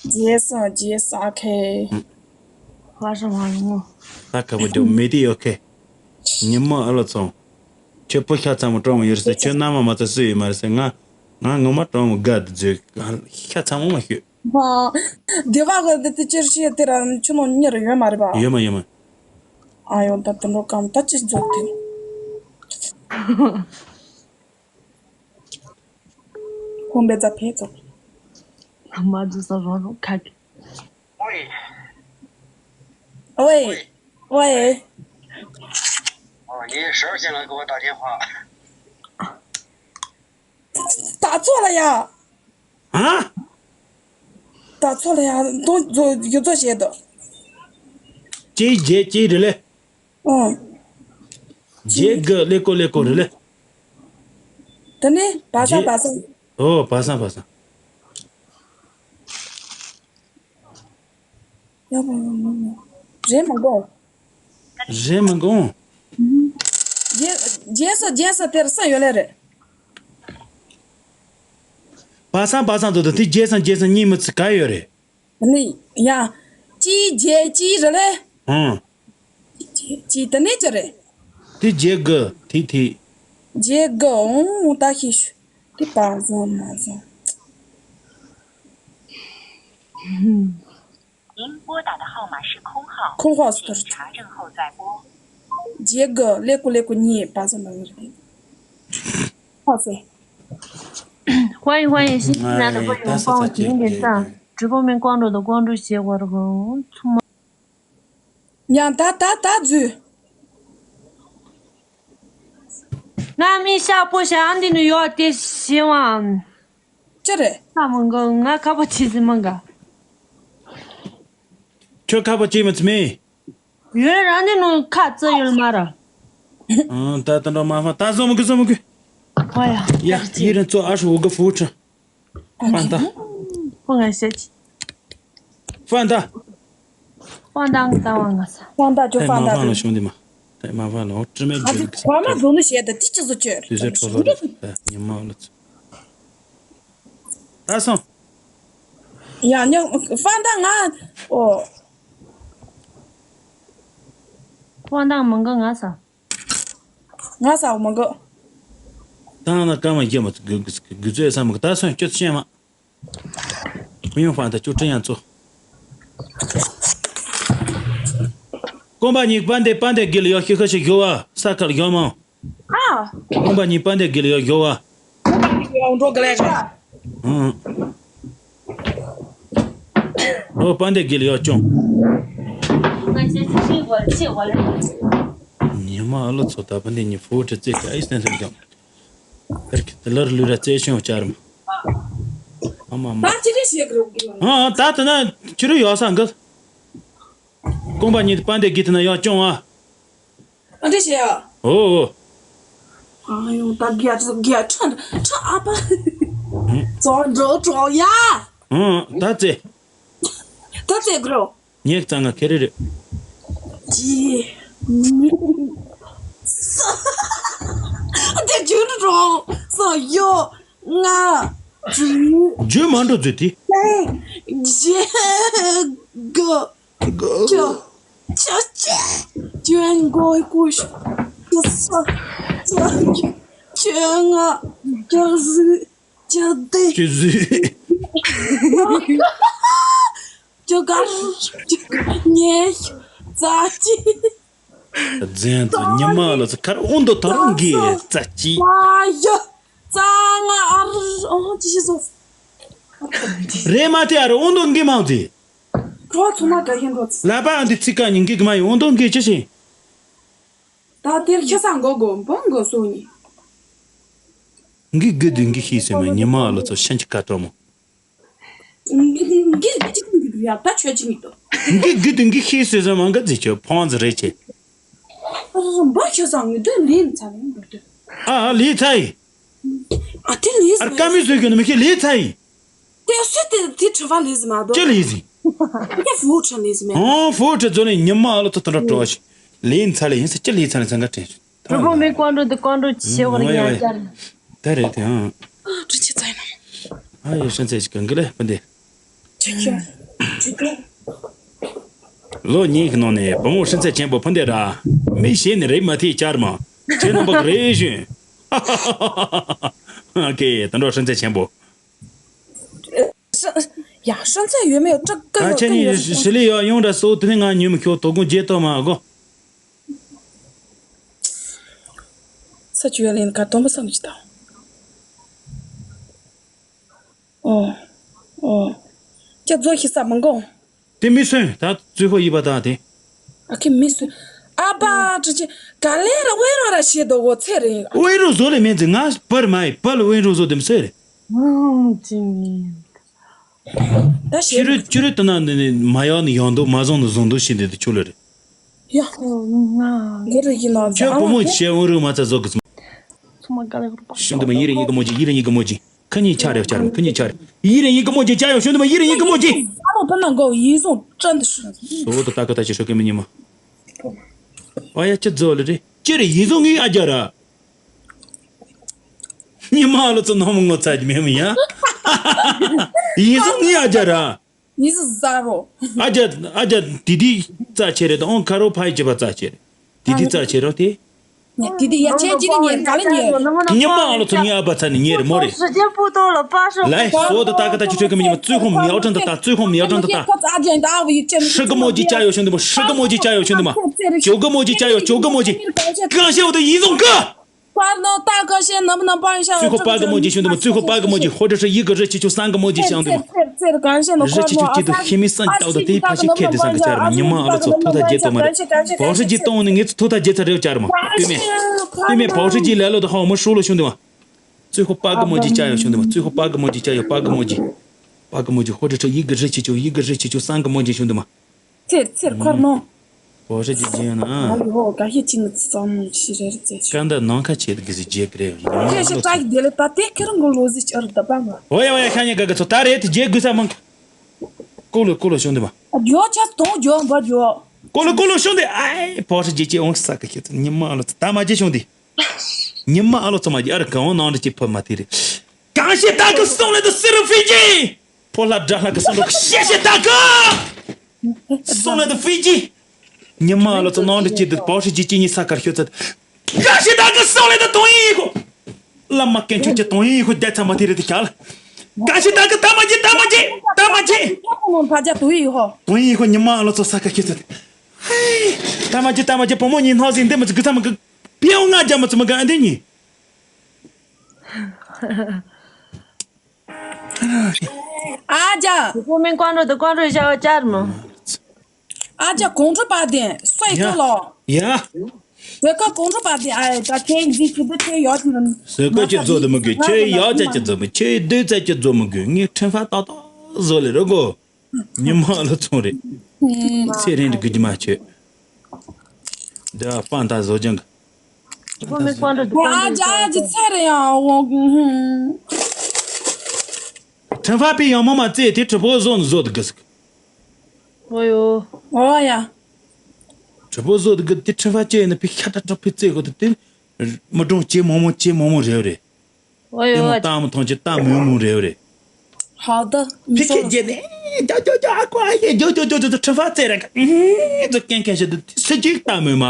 རྗེས་སང་རྗེས་སང་ཨ་ཁེ། ཧ་ཧ་ཧ་ངོ་། ད་ཁ་བ་རྒྱོབ་མེ་དེ་ཡོད་ཁེ། ཉི་མ་ཨ་ལ་ཚོང་། ཁྱོད་བུ་ཤ་ཚ་མོ་སྤྲང་མོ་ཡོད་རེད་ཟེར། ཁྱོད་མནའ་མ་མ་ཚ་སུ་ཡོད་མ་རེད་ཟེར། ང་ང་ངོ་མ་སྤྲང་མོ་དགའ་དུ་མཛོད། ཤ་ཚ་མོ་མ་ཤོད། ཧ། སྡེ་བ་གི་དེ་དེ་ཅེར་ཤེས་དེ་ར་ཁྱོད་ནང་གཉེར་ཡོད་མ་རེད་པ། ཡོད་མ་ཡོད་མ། ཨ་ཡོ་ད་དུ་འགྲོ་གམ་ད་ཅི་མཛོད་དེ། ཁོང་པའི་རྩ་ཕེ་ཙོག་མ་འཛུལ་ས་རང་རང་ཁ་གི། ཨོའི། ཨོའི། ཨོའི། ཨོ། ངས་ཧྲོ་ཞན་ལ་གོ་ད་ལེན་ཧ། ད་ཚོ་ལ་ཡ། ཧ། ད་ཚོ་ལ་ཡ་དོན་ཚོ་ཡོད་ཚོ་བྱེད་དོ། ཅི་བྱེད་ཅི་རེད་ལེ། ཨོ། རྗེས་གི་ཀླད་ཀོར་ཀླད་ཀོར་རེད་ལེ། དེ་ནས་བ་ས་རྗེས་བ་ས། ཨོ་བ་ས་བ་ས། ཡག་པོ་ཡོང་མི་ཡོང་། རེད་མ་གོ། རེད་མ་གོ། རྗེས་རྗེས་སུ་རྗེས་སུ་དེར་ས་ཡོད་ལེ་རེད། བ་ས་བ་ས་འདུག་དེ་རྗེས་སུ་རྗེས་སུ་གཉིས་མི་ཚེ་ག་ཡོད་རེད། ནི་ཡ། ཅི་རྗེས་ཅི་རེད་ལེ། ཨང་། ཅི་ཅི་དེ་ནས་ཅི་རེད། དེ་རྗེས་གི་དེ་དེ། རྗེས་གི་ཨོང་ད་ཤི་ཤུ། དེ་པ་བཟང་མ་བཟང་། 您拨打的号码是空号，ཁོང་ཧོ་སུ་ཏོར།请查证后再拨。རྗེས་གི་ཀླད་ཀོར་ཀླད་ཀོར་གཉིས་པ་ཟེར་འདུག་རེད། ཧོ་སེ། ཧོ་ཡི་ཧོ་ཡི་ཤི་ཤི་ན་ད་ཧོ་ཡི་ཧོ་ཡི་ཧོ་ཡི་ཧོ་ཡི་ཧོ་ཡི། ཀྲི་པོ་མིན་ཀོང་ཀྲོ་དང་ཀོང་ཀྲོ་ཞེས་བར་གོ་ཚུམ་མ། ཡང་ད་ད་ད་འཛུལ། ང་མི་ཤ་པོ་ཤ་ཨ་འདི་ནི་ཡོད་དེ་ཤི་བའམ། ཅི་རེད། ཁ་མང་གོ་ང་ཁ་པོ་ཆི་ཟི་མང་ག་ཁྱོད་ཁ་པོ་ཆི་མི་ཚི་མི། ཡོད་ར་འདི་ནི་ཁ་ཙི་ཡོད་མ་ར། ཨང་ད་ད་འགྲོ་མ་ཧྥང་ད་བཟོ་མི་དགོས་བཟོ་མི་དགོས། ཨ་ཡ། ཡ་ཡི་རན་ཙོ་ཨ་ཧྲུ་འུ་ག་ཧྥུ་ཁྲ། ཧྥང་ད། ཧྥང་ང་ཤེས་ཅི། ཧྥང་ད། ཧྥང་ད་ང་ད་བ་ང་ས། ཧྥང་ད་ཅོ་ཧྥང་ད། ཧྥང་ལ་ཤོང་དེ་མ། ད་མ་ཧྥང་ལ་ཨོ་ཀྲི་མེ་ཨ་ཅི་ཇི་བ་མ་བཟོ་ནི་ཤེས་ད་ཏི་ཅི་བཟོ་ཅོ། དུས་ཚོད་འཕྲོ་བཟོ་རེད་ད་ཉི་མ་ལ་ཚོ། ད་སོང་། ཡ་ཉོ་ཧྥང་ད་ང་ཨོ། ཧྥང་ད་མང་ག་ང་ས། ང་ས་མང་ག་ད་ང་ལ་སྐར་མ་བརྒྱབ་མ་དགུ་དགུ་དགུ་ཚོད་ས་མ་ག་ད་སོང་སྐྱོ་ཤེས་མ། མི་ཡོང་ཧྥང་ད་ཅོ་ཀྲི་ཡང་ཚོ། ཀོང་པ་ཉིག་པ་འདེ་པ་འདེ་གི་ལ་ཡོ་ཤི་ཁ་ཤི་ཞོ་བ་ས་ཁར་ཡོ་མང་། ཨ། ཀོང་པ་ཉིག་པ་འདེ་གི་ལ་ཡོ་ཞོ་བ། ཀོང་པ་ཉིག་ཡོ་འགྲོ་གི་ལས་ར། ཨང་། ཨོ་པ་འདེ་གི་ལ་ཡོ་ཅོང་། ཉི་མ་ཨ་ལོ་ཚོ་ད་པ་འདེ་ཉི་ཧྥུ་ཁྲི་རྩེ་ཀ་ཨིས་ནན་ལྷུར་ཀྱང་། ཨེར་ཁི་ཏི་ལར་ལུས་ར་རྩེ་ཤོང་བཅར་མ། ཨ་མ་མ། ད་ཅི་རེད་ཞེས་གི་རོགས་གི་ཡོད་ན། ཨ་ཨ་ད་ད་ན་ཅི་རུ་ཡོད་ས་འགི། ཀོང་པ་ཉིད་པ་འདི་གི་ཏི་ན་ཡོད་ཅོང་ཨ། ཨ་འདྲ་བྱས་ཨ། ཨོ་ཨོ། ཨ་ཡོང་ད་རྒྱ་རྒྱ་ཁྲ་ཁྲ་ཨ་པ། ཙོ་འགྲོ་གྲོགས་ཡ། ཨ་ད་རྩེ། ད་རྩེ་གི་རོགས། ངས་རྩ་ང་ཁེ་རེ་རེད། ཅི། དེ་རྒྱུན་རོང་སོ་ཡོ་ང་ཅུ། རྒྱུན་མ་འགྲོ་རྫུ་དེ། ཞེ་གོ་ཅོ་ཅོ་ཅེ་ཅོན་གོ་ཀུ་ཤུ་ཅོ་སོ་ཅོ་ཅོ་ང་ཅོ་ཟུ་ཅོ་དེ་ཅོ་ཟུ། ཅོ་གར་ཉེ་ཙ་ཅི། རྫན་དང་ཉི་མ་ལ་ཚ་ཁར་ཨོ་འདོ་ད་རུང་གི་ཙ་ཅི། ཨ་ཡོ་ཙ་ང་ཨར་ཨོ་ཅི་ཤི་སོ། རེ་མ་ཏི་ཨར་ཨོ་འདོ་གི་མང་ཏི། གྲོ་ཚོ་མ་ག་ཡིན་རོ། ལ་པ་ཨ་འདི་ཚི་ཀ་ཉིན་གི་གི་མ་ཡི་ཨོ་འདོ་གི་ཅི་ཤི། ད་དེར་ཁྱི་ས་མགོ་མགོ་འབོང་མགོ་སོ་ནི། གི་གི་དུ་གི་ཤི་སེ་མ་ཉི་མ་ལ་ཚ་ཤན་ཅི་ཀ་ཏོ་མོ། འདི་འདི་འདི་འདི་ཡ་ད་ཆོས་ཅི་མི་འདུག་འདི་འདི་འདི་འདི་ཤེས་སྲོལ་ཟེར་མང་ག་ཟེར་ཆོས་ཕོང་ཟེར་རེད་ཆེ། ཨ་ར་ར་འབའ་ཁྱོད་སང་ངི་འདི་ལིན་ཚ་ལིན་འདུག་འདུག་ཨ་ཨ་ལི་ཚ་ཡི། ཨ་དེ་ལིས་ཨ་ཀ་མི་བཟོས་གྱོན་ནི་མི་ཤེས་ལི་ཚ་ཡི། དེ་སུ་དེ་དེ་ཁྲི་བ་ལིས་མ་འདུག་ཅི་ལིས་ཡི། དེ་ཧྥུ་ཁྲི་ལིས་མེད། ཨོ་ཧྥུ་ཁྲི་ཛོ་ལི་ཉི་མ་ཨ་ལོ་ཐ་ཐ་ར་འགྲོ་ཞིག་ལིན་ཚ་ལི་ཡིན་ས་ཅི་ལི་ཚ་ལི་ཚ་འགའ་དྲན་ཞིག་རུ་པོ་མི་ཀོང་ཀྲུ་དེ་ཀོང་ཀྲུ་ཆེ་བར་ཡང་བསྐྱར། ད་རེད་དེ་ཨང་། ཨ་ཁྲི་ཆེ་ཚ་ཡིན་ནམ། ཨ་ཡོ་ཤན་ཚེ་ཞིག་གང་གི་ལེ་པ་འདི། ཆུ་ཆུ་ཆུ་ཆུ། ལོ་གཉིས་ཀྱི་ནང་ནས་བུ་མོ་ཧྲིན་ཚེ་ཆེན་པོ་ཕུ་འདེ་ར། མི་ཤེས་ནི་རེད་མ་ཐེ་ཆར་མ། ཁྱེད་རྣམ་པ་གི་རེ་ཞུ། ཨ་ཀེ་ད་འགྲོ་ཧྲིན་ཚེ་ཆེན་པོ། ཡ་ཧྲིན་ཚེ་ཡོད་མེད་སྐྲག་གི་ད་ཡོད་ཁྱེད་གི་ཡོད་གཉིས་ཤི་ལི་ཡོད་ཡོང་འདྲ་སོ་དེ་ནས་ང་ཉོས་མི་ཁྱོད་དོ་དགོང་རྗེས་ཐོག་མ་གོ། ས་ཆུ་ཡ་ལེན་ཀ་དོམ་པ་སམ་ཅི་དང་། ཨོ། ཨོ། ཅ་ཛོ་ཤི་ས་མང་གོ། དེ་མི་སོན་ད་ཙུ་ཧོ་ཡི་པ་ད་དེ། ཨ་ཁེ་མི་སོན། ཨ་པ་ཅི་ཅི་ག་ལེ་ར་ཝེ་རོ་ར་ཤེ་དོ་གོ་ཚེ་རེ། ཝེ་རོ་ཟོ་ལེ་མེན་ཙི་ང་པར་མ་ཡི་པར་ཝེ་རོ་ཟོ་དེ་མི་སོན་རེ། ཨང་ཅི་ནི། ད་ཤེ་ཅི་རུ་ཅི་རུ་ཏུ་ན་ནི་ནི་མ་ཡོང་ནི་ཡོང་དོ་མ་བཟུང་ནི་བཟུང་དོ་ཤེ་འདི་དུ་ཆུ་ལེ་རེ། ཡ། ང་། ངེ་རུ་ཡིན་ནོ་ཁྱོད་བུ་མོ་ཆེ་འུ་རུ་མ་ཚ་ཟོ་གི་སམ། ཚུ་མ་ག་ལེ་རུ་པ། ཤུན་དུ་མ་ཡི་རེ་ཡི་གི་མོ་ཅི་ཡི་རེ་ཡི་གི་མོ་ཅི། ཁ་ཉིན་ཆ་རེ་ཆ་རེ་ཁ་ཉིན་ཆ་རེ། ཡི་རེ་ཡི་གི་མོ་ཅི་ཅ་ཡོ་ཤུན་དུ་མ་ཡི་རེ་ཡི་གི་མོ་ཅི། ཨ་རོ་པ་ན་གོ་ཡི་སོང་ཅན་དུ་ཤུ། སོ་དུ་ཏ་ཀ་ཏ་ཅི་ཤོ་ཀེ་མི་ཉི་མ། ཨ་ཡ་ཅི་ཛོ་ལེ་རེ་ཅི་རེ་ཡི་སོང་ངི་ཨ་ཇ་ར། ཉི་མ་ལོ་ཚོ་ནོ་མོ་ངོ་ཚ་ཅི་མེ་མི་ཡ། ཡི་སོང་ངི་ཨ་ཇ་ར། ཉི་ཟི་ཟ་རོ། ཨ་ཇ་ཨ་ཇ་དི་དི་རྩ་ཆེ་རེད་ཨོང་ཁ་རོ་ཕའི་ཅི་པ་རྩ་ཆེ་རེད། དི་དི་རྩ་ཆེ་རོ་དེ། དེ་དེ་ཡ་ཆེན་གཅིག་གི་ཉེར་ག་ལ་ཉེར། ཉི་མ་ཨ་ལོ་ཚོ་ངའི་ཨ་ཕ་ཚ་ནི་ཉེར་མོ་རེད། 时间不多了，把手 来，所有的大哥大姐吹给你们，最后瞄准的打，最后瞄准的打。十个墨迹加油，兄弟们！十个墨迹加油，兄弟们！九个墨迹加油，九个墨迹！感谢我的一总哥。 快乐大哥，先能不能帮一下？最后八个墨迹，兄弟们，最后八个墨迹，或者是一个热气球，三个墨迹，兄弟们。热气球记得黑没三刀的第一排去看这三个家人们，你们阿拉做托塔姐做嘛的，保时捷动的，你做托塔姐才六家人们，对面，对面保时捷来了的话，我们输了，兄弟们。最后八个墨迹，加油，兄弟们！最后八个墨迹，加油，八个墨迹，八个墨迹，或者是一个热气球，一个热气球，三个墨迹，兄弟们。 ཚེར་ཚེར་འཁོར་མོ། བོ་ཧྲི་ཅི་ཅི་ཡོད་ན་ཨ། ཨ་ཡོ་ག་ཤེད་ཅི་ནི་ཙམ་ཞིག་རེ་རེ་ཙེ་ཆུ། ཀ་འདི་ནང་ཁ་ཆེ་དགི་ཟི་རྗེ་གི་རེ་ཡོད། ཁྱེད་ཤི་ཏྲ་གི་དེ་ལེ་ད་དེ་ཁེ་རང་གི་ལོ་ཟི་ཅི་རེ་ད་པ་མ། ཨོ་ཡ་ཨོ་ཡ་ཤ་ཉེ་ག་གི་ཚོ་ད་རེད་དེ་རྗེ་དགོས་ས་མང་། ཀོ་ལོ་ཀོ་ལོ་ཤོང་དེ་མ། ཨ་ཇོ་ཆ་སྟོང་ཇོ་འབར་ཇོ། ཀོ་ལོ་ཀོ་ལོ་ཤོང་དེ་ཨའི་བོ་ཧྲི་ཅི་ཅི་འོང་ས་གི་ཁྱེད་ཚོ་ཉི་མ་ལོ་ཚོ་ད་མ་ཇེ་ཤོང་དེ། ཉི་མ་ཨ་ལོ་ཚོ་མ་ཇེ་ཨ་ར་ག་འོང་ནང་རེ་ཅི་ཕོ་མ་དེ་རེད། གང་ཤེད་ད་གི་སོང་ལེ་དུ་སི་རུ་ཧྥི་ཇི། ཕོ་ལྷ་དགྲ་ལྷ་གི་སོང་ལོ་ཤེ་ཤེ་ད་གི། སོང་ལེ་དུ་ཧྥི་ཇི། ཉི་མ་ལོ་ཚོ་ནང་དུ་སྐྱིད་དུ་བོ་ཧྲི་ཅི་ཅི་ཉི་ས་ཁར་ཤོད་ཚད། ག་ཤི་ད་གི་སོང་ལེ་དུ་དོང་ཡིན་ཁོ། བླ་མ་དཀོན་མཆོག་གི་དོང་ཡིན་ཁོ་བསྡད་ཚ་མ་དེ་རེད་དུ་ཁྱག་ལ། ག་ཤི་ད་གི་ད་མ་ཅི་ད་མ་ཅི་ད་མ་ཅི། ཕ་ཇ་དུ་ཡིན་ཧོ། དོང་ཡིན་ཁོ་ཉི་མ་ལོ་ཚོ་ས་ཁར་ཤོད་ཚད། ཧེ། ད་མ་ཅི་ད་མ་ཅི་བུ་མོ་གཉིས་སྣང་ཟིན་འདི་མི་ཚི་གི་ཚ་མ་གི། པེའུ་ང་རྒྱ་མི་ཚི་མ་གི་ཨ་འདི་གཉིས། ཨ་ཅག་ཁོ་མིན་ཀོང་རོ་དུ་ཀོང་རོ་ཤ་བ་ཅར་མོ། ཨ་ཅག་གོང་ཁྲོ་པ་དེ་སོ་ཡི་ཡ། ཀོ་ལོ། ཡ། དེ་ཀ་གོང་ཁྲོ་པ་དེ་ཨ་ད་ཁྱེད་འཛིན་ཁྱེད་དུ་ཁྱེད་ཡོད་ཀྱི་རུ། སོས་ཀ་ཅི་བཟོ་དུ་མི་དགོས་ཁྱེད་ཡག་ཅག་ཅི་བཟོ་མི་ཁྱེད་སྡོད་ཙག་ཅི་བཟོ་མི་དགོས་ངས་ཁྲིམས་ཧྥ་ཏག་ཏག་བཟོ་ལེ་རོ་གོ། ཉི་མ་ལོ་ཚོང་རེད། ཚེ་རིང་འདི་དགོས་ཀྱི་མ་ཆོད། འདི་ཨ་ཕ་ད་བཟོ་ཅང་གི། ཁོ་མི་ཀོང་རོ་དུ་ཀོང་རོ་ཨ་ཅག་ཨ་ཅག་ཚེ་རིང་ཡང་འོང་། ཁྲིམས་ཧྥ་པའི་ཡང་མོ་མ་བཙས་དེ་གྲི་པོ་བཟོ་ནི་བཟོ་དུ་གི་ཟིག་ཨོ་ཡོ། ཨོ་ཡ། གྲི་པོ་བཟོ་དུ་གི་དེ་ཁྲིམས་ཧྥ་ཅེ་ཡིན་ན་པི་ཤ་ཏྲ་ཏྲ་པི་བཙས་གོ་དུ་དེ། མི་གྲོང་ཅེ་མོ་མོ་ཅེ་མོ་མོ་རེ་རེ། ཨོ་ཡོ། དེ་མོ་ཏ་མོ་ཐོང་ཅེ་ཏ་མོ་མོ་རེ་རེ། ཧའོ་ད། ཕི་ཁེ་རྗེ་ནེ། ཇོ་ཇོ་ཇོ་ཨ་ཀོ་ཨ་ཡེ་ཇོ་ཇོ་ཇོ་ཇོ་ཁྲིམས་ཧྥ་བཙས་ར་ཀ་ཨུ་ཙོ་ཀན་ཀན་ཤ་དུ་སི་ཅིག་ཏ་མོ་མ།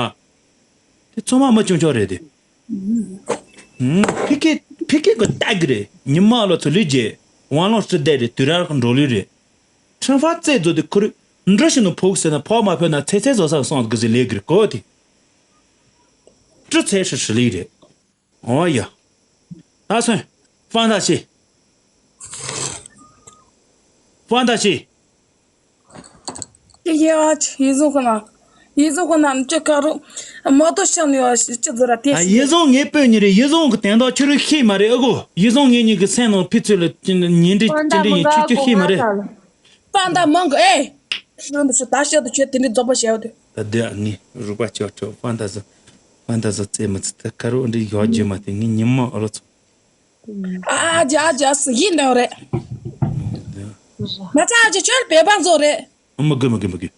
དེ་ཚོ་མ་མ་ཆུང་ཆུང་རེད་དེ། ཧུམ། ཕི་ཁེ་ཕི་ཁེ་གི་ལྟ་གི་རེད། ཉི་མ་ལོ་ཚོ་ལུས་རྗེས་ཝང་ལོང་སི་བསྡད་རེད་དུས་ར་གི་འགྲོ་ལུས་རེད། ཁྲིམས་ཧྥ་རྩེད་རྫོགས་དེ་ཁོ་རེ་འདྲ་ཞིག་ནི་ཕོག་ཟེར་ན་ཕོག་མ་ཕོད་ན་ཚེ་ཚེ་བཟོ་ས་སོང་གི་ཟེར་ལས་གི་རེད་གོ་དེ། ཀྲི་ཚེ་ཧྲི་ཧྲི་ལི་རེད། ཨོ་ཡ། ད་སོན། ཧྥང་ད་ཤི། ཧྥང་ད་ཤི། ཡ་ཡི་ཟོ་ཁོ་ན། ཡི་ཟོ་ཁོ་ན་ཅི་ཀ་རུ། མོ་ཏོ་ཤང་ནི་ཅི་ཟོ་ར་དེ་ཨ་ཤི། ཡི་ཟོ་ངའི་སྤུན་གཉིས་རེད། ཡི་ཟོ་གི་དན་རྟགས་ཁྱོད་རང་ཤེས་མ་རེད་ཨ་གོ། ཡི་ཟོ་ངེད་གཉིས་ཀྱི་སེམས་ནང་ཕི་ཚོད་ལ་ཉིན་འདྲི་ཅི་འདྲི་ཡིན་ཁྱོད་ཁྱོད་ཤེས་མ་རེད། ཧྥང་ད་མང་གི་ཨེ། ནང་དུ་ཤོག་ད་ཤོག་ཏུ་ཁྱོད་དེ་འདྲའི་རྫོགས་པ་བྱས་ཡོད་དུ། ད་དེ་ཨ་ངས་རུག་པ་ཆོག་ཆོག་ཧྥང་ད་ཟོ། ཧྥང་ད་ཟོ་རྩེད་མི་ཚུགས་ད་ཁ་རུ་འདྲི་ཡོད་རྒྱུ་མ་དེ་ངས་ཉི་མ་ཨ་ལོ་ཚོ། ཨ་ཇ་ཨ་ཇ་སུ་ཡིན་ནའང་རེད། མ་ཚ་ཨ་ཇ་ཁྱོད་བེ་བ་བཟོ་རེད། ཨ་མ་དགོས་མ་དགོས་མ་དགོས།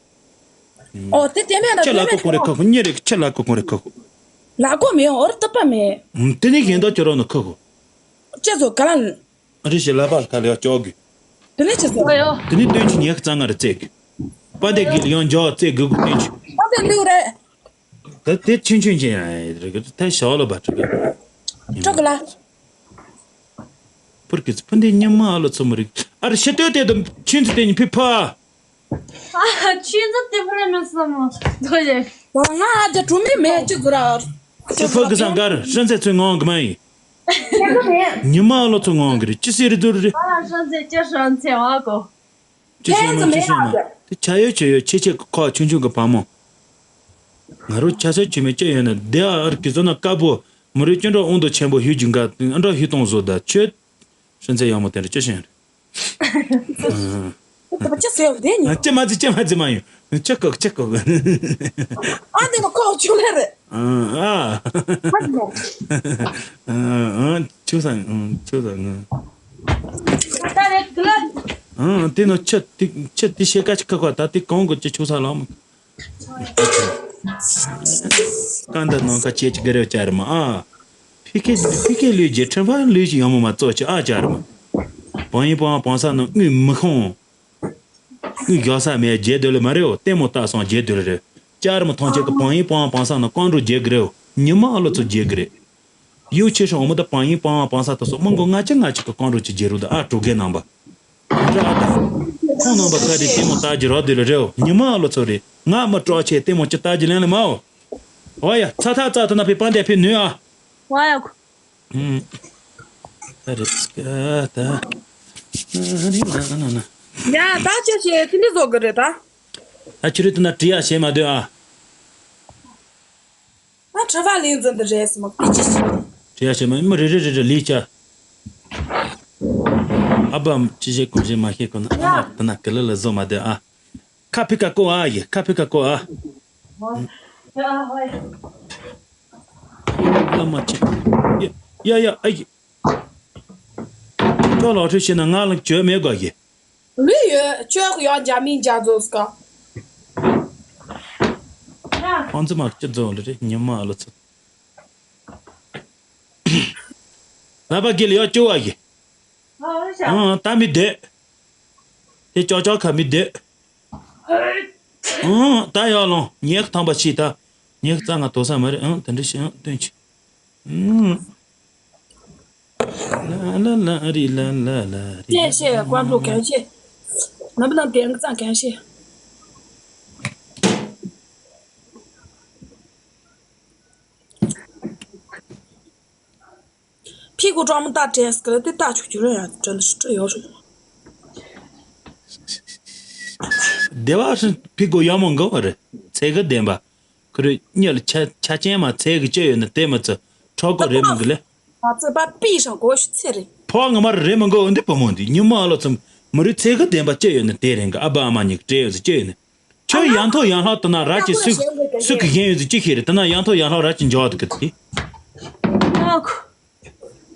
ཨོ་དེ་དེ་མེད་ན་ཁྱེད་དེ་ལ་མེད་ཀོ་ཀོ་རེ་ཁ་ཁོ་ཉེ་རེ་ཁྱེད་ལ་ཀོ་ཀོ་རེ་ཁ་ཁོ། ལ་ཀོ་མེད་ཨོ་ར་ཏུ་པ་མེད། དེ་ནས་གཞན་དག་ཁྱོད་རང་ནི་ཁ་ཁོ། ཁྱེད་ཚོ་ག་ལ། རི་ཞིག་ལ་པ་ཁ་ལེ་བ་ཅོག་གི། དེ་ནས་ཁྱེད་ཚོ། དེ་ནས་སྟོན་ཆུ་ཉེ་གཙང་ང་རེ་རྩེ་གི། པ་དེ་གི་ལ་ཡང་འཇོག་རྩེ་གི་གུ་སྟོན་ཆུ། པ་དེ་ལུག་རེད། ད་དེ་ཆུན་ཆུན་ཅན་རེད་གི་ད་ཞོག་ལ་བ་ཕྲུ་གུ། ཕྲུ་གུ་ལ། ཕུར་གི་ཕུ་འདི་ཉི་མ་ཨ་ལོ་ཚོ་མི་རིག་ཨ་ར་ཤི་ཏོ་དེ་དུ་ཆུན་ཚུ་དེ་ཉི་ཕི་ཕ། ཨ་ཆུན་ཚུ་དེ་ཕུ་རེ་མི་སོ་མོ་དོ་ཡེ། ང་ཨ་ཅག་གྲུ་མི་མེད་ཅི་གུ་ར། ཁྱེད་ཕུ་གི་སང་གར་ཧྲན་ཚེ་ཚོའི་ངང་གི་མ་ཡིན། ཉི་མ་ཨ་ལོ་ཚོ་ངང་གི་རེད་ཅི་སི་རི་དུ་རི། ཨ་ཧྲན་ཚེ་ཅི་ཧྲན་ཚེ་ཨ་གོ། ཅི་ཤོད་ན་ཅི་ཤོད་ན། དེ་ཆ་ཡོད་ཆ་ཡོད་ཆེ་ཆེ་གི་ཁོག་ཆུང་ཆུང་གི་བ་མོ། ང་རོ་ཆ་ཤོད་ཆུ་མེད་ཅི་ཡོད་ན་དེ་ཨར་གི་བཟོ་ན་དཀར་པོ་མི་རོ་ཅོ་འདྲ་དབང་དུ་ཆེན་པོ་ཧུད་ཀྱི་འགའ་འདྲ་ཧུད་གཏོང་བཟོ་ད་ཆོད། ཧྲན་ཚེ་ཡག་མོ་དེ་འདྲ་ཅི་ཤོད་ན། ཅི་ཟེར་བ་དེ་ཉིད། ཅི་མ་ཅི་ཅི་མ་ཅི་མ་ཡོད། ཅི་ཀོ་ཅི་ཀོ། ཨ་དེ་ནི་ཁོག་ཆུང་ལེ་རེད། ཨ། ཨ་ཨ་ཆུ་ས་ཨ་ཆུ་ས་ང་། ད་རེད་གི་ལ། ཨ་དེ་ནི་ཆུ་དེ་ཆུ་དེ་ཤེལ་ཀ་ཅིག་ཁ་ཁོ་ད་དེ་གང་གི་ཅི་ཆུ་ས་ལ་མ། ཀ་འདི་ནང་ཁ་ཆེ་ཅིག་གི་རེ་བ་ཅར་མ་ཨ། ཕི་ཁེ་ཕི་ཁེ་ལུས་ཀྱི་ཁྲིམས་ཕ་ལུས་ཀྱི་ཡང་མོ་མ་གཙོ་ཆེ་ཨ་ཅར་མ། བང་ཡིན་བང་བང་ས་ནང་དངུལ་མི་ཁོང་། དངུལ་རྒྱག་ས་མེད་རྒྱལ་དོ་ལེ་མ་རེའོ་ལྟད་མོ་ལྟ་སོང་རྒྱལ་དོ་ལེ་རེ། ཅར་མ་ཐོང་ཆེ་གི་བང་ཡིན་བང་བང་ས་ནང་ཀོང་འགྲོ་རྒྱལ་གི་རེའོ། ཉི་མ་ཨ་ལོ་ཚོ་རྒྱལ་གི་རེད། ཡུག་ཆེ་ཤོས་འོ་མ་ད་པང་ཡིན་པང་པང་ས་ད་སོགས་མང་གོ་ང་ཅི་ང་ཅི་གི་ཀོང་རུ་ཅི་རྒྱལ་རུ་ད་ཨ་གྲོ་གེ་ནང་པ། འདྲ་ཨ་ད། ཁོང་ནང་པ་ཁ་དེ་ལྟད་མོ་ལྟ་རྒྱུ་རོགས་དེ་ལ་རེའོ། ཉི་མ་ཨ་ལོ་ཚོ་རེད། ང་མི་སྤྲོ་ཆེ་ལྟད་མོ་ཅི་ལྟ་རྒྱུ་ལེན་ལེ་མའོ། ཨོ་ཡ་ཚ་ཐག་ཚ་ཐུ་ན་ཕི་པང་དེ་ཕི་ནུས་ཨ། ཝ་ཡ་ཁུ། ཨུམ། ད་རེད་སྐ་ད། ཡ་ད་ཅི་བྱེད་དེ་འདྲ་བཟོ་གི་རེད་ད། ད་ཁྱོད་རེད་དུ་ན་བྲིས་ཡ་བྱེད་མ་སྡོད་ཨ། ཨ་གྲྭ་པ་ལས་འཛིན་དུ་རེད་སི་མ་ཀི་ཅི་ཞིག་བྲིས་ཡ་བྱེད་མ་མི་རེ་རེ་རེ་རེ་ལས་ཅ། ཨ་བམ་ཅི་བྱེད་གོམས་བྱེད་མ་ཤེས་གོ་ན་ཨ་མ་དུ་ན་གི་ལི་ལི་བཟོ་མ་སྡོད་ཨ། ཁ་ཕི་ཀ་ཀོ་ཨ་ཡེ་ཁ་ཕི་ཀ་ཀོ་ཨ། ལ་མ་ཅི། ཡ་ཡ་ཡ་ཨ་ཡེ། ཁྱོད་ལོག་འཁྲུལ་བྱེད་ན་ང་ལ་བྱོས་མེད་དགོས་ཀྱི། ལུས་ཡོད་ཁྱོད་ཡང་རྒྱ་མིན་རྒྱ་རྫོགས་སྐ། ཁོང་ཚོ་མ་སྐྱིད་རྫོགས་ལ་རེད་ཉི་མ་ཨ་ལོ་ཚོ། ལ་པ་གི་ལ་ཡོ་ཅོ་བ་གི། ཨང་ད་མི་བསྡད། དེ་ཅོག་ཅོག་ཁ་མི་བསྡད། ཨང་ད་ཡོ་ལོང་ཉེག་ཐང་པ་ཤི་ད། ཉེག་རྩ་ང་དོ་ས་མ་རེད་ཨང་དེ་འདྲ་ཤི་ཨང་སྟོན་ཆི། ཨང་། ལ་ལ་ལ་རི་ལ་ལ་ལ་རི། 谢谢关注，感谢。能不能点个赞？感谢。 屁股装不大，这样子给他对大球球了呀，真的是这有什么？ སྡེ་བ་སུ་ཕི་གོ་ཡོང་མང་གོ་བ་རེད། ཚེ་གི་བདེན་པ། ཁོ་རེ་གཉིད་ལ་ཆ་ཆ་ཅན་མ་ཚེ་གི་ཅི་ཡོད་ན་དེ་མི་ཚེ་ཁྲོ་གོ་རེད་མང་གི་ལེ། ང་ཚོས་པ་པི་ཧྲང་གོ་ཤི་ཚེ་རེད། ཕོ་ང་མ་རེད་མང་གོ་འདི་བུ་མོ་འདི་ཉི་མ་ཨ་ལོ་ཚོམ་མི་རུ་ཚེ་གི་བདེན་པ་ཅི་ཡོད་ན་དེ་རེད་གི་ཨ་བ་ཨ་མ་གཉིས་ཀྱི་སྤྲད་ཡོད་ཚེ་ཅི་ཡོད་ན། ཁྱོད་ཡང་ཐོག་ཡང་ལྷག་ཏུ་ན་ར་ཅི་སུ་སུ་གི་ཡན་ཡོད་ཚེ་ཅི་ཤེས་རེད་ཏུ་ན་ཡང་ཐོག་ཡང་ལྷག་ར་ཅི་འཇོག་ཏུ་གི་ཚེ།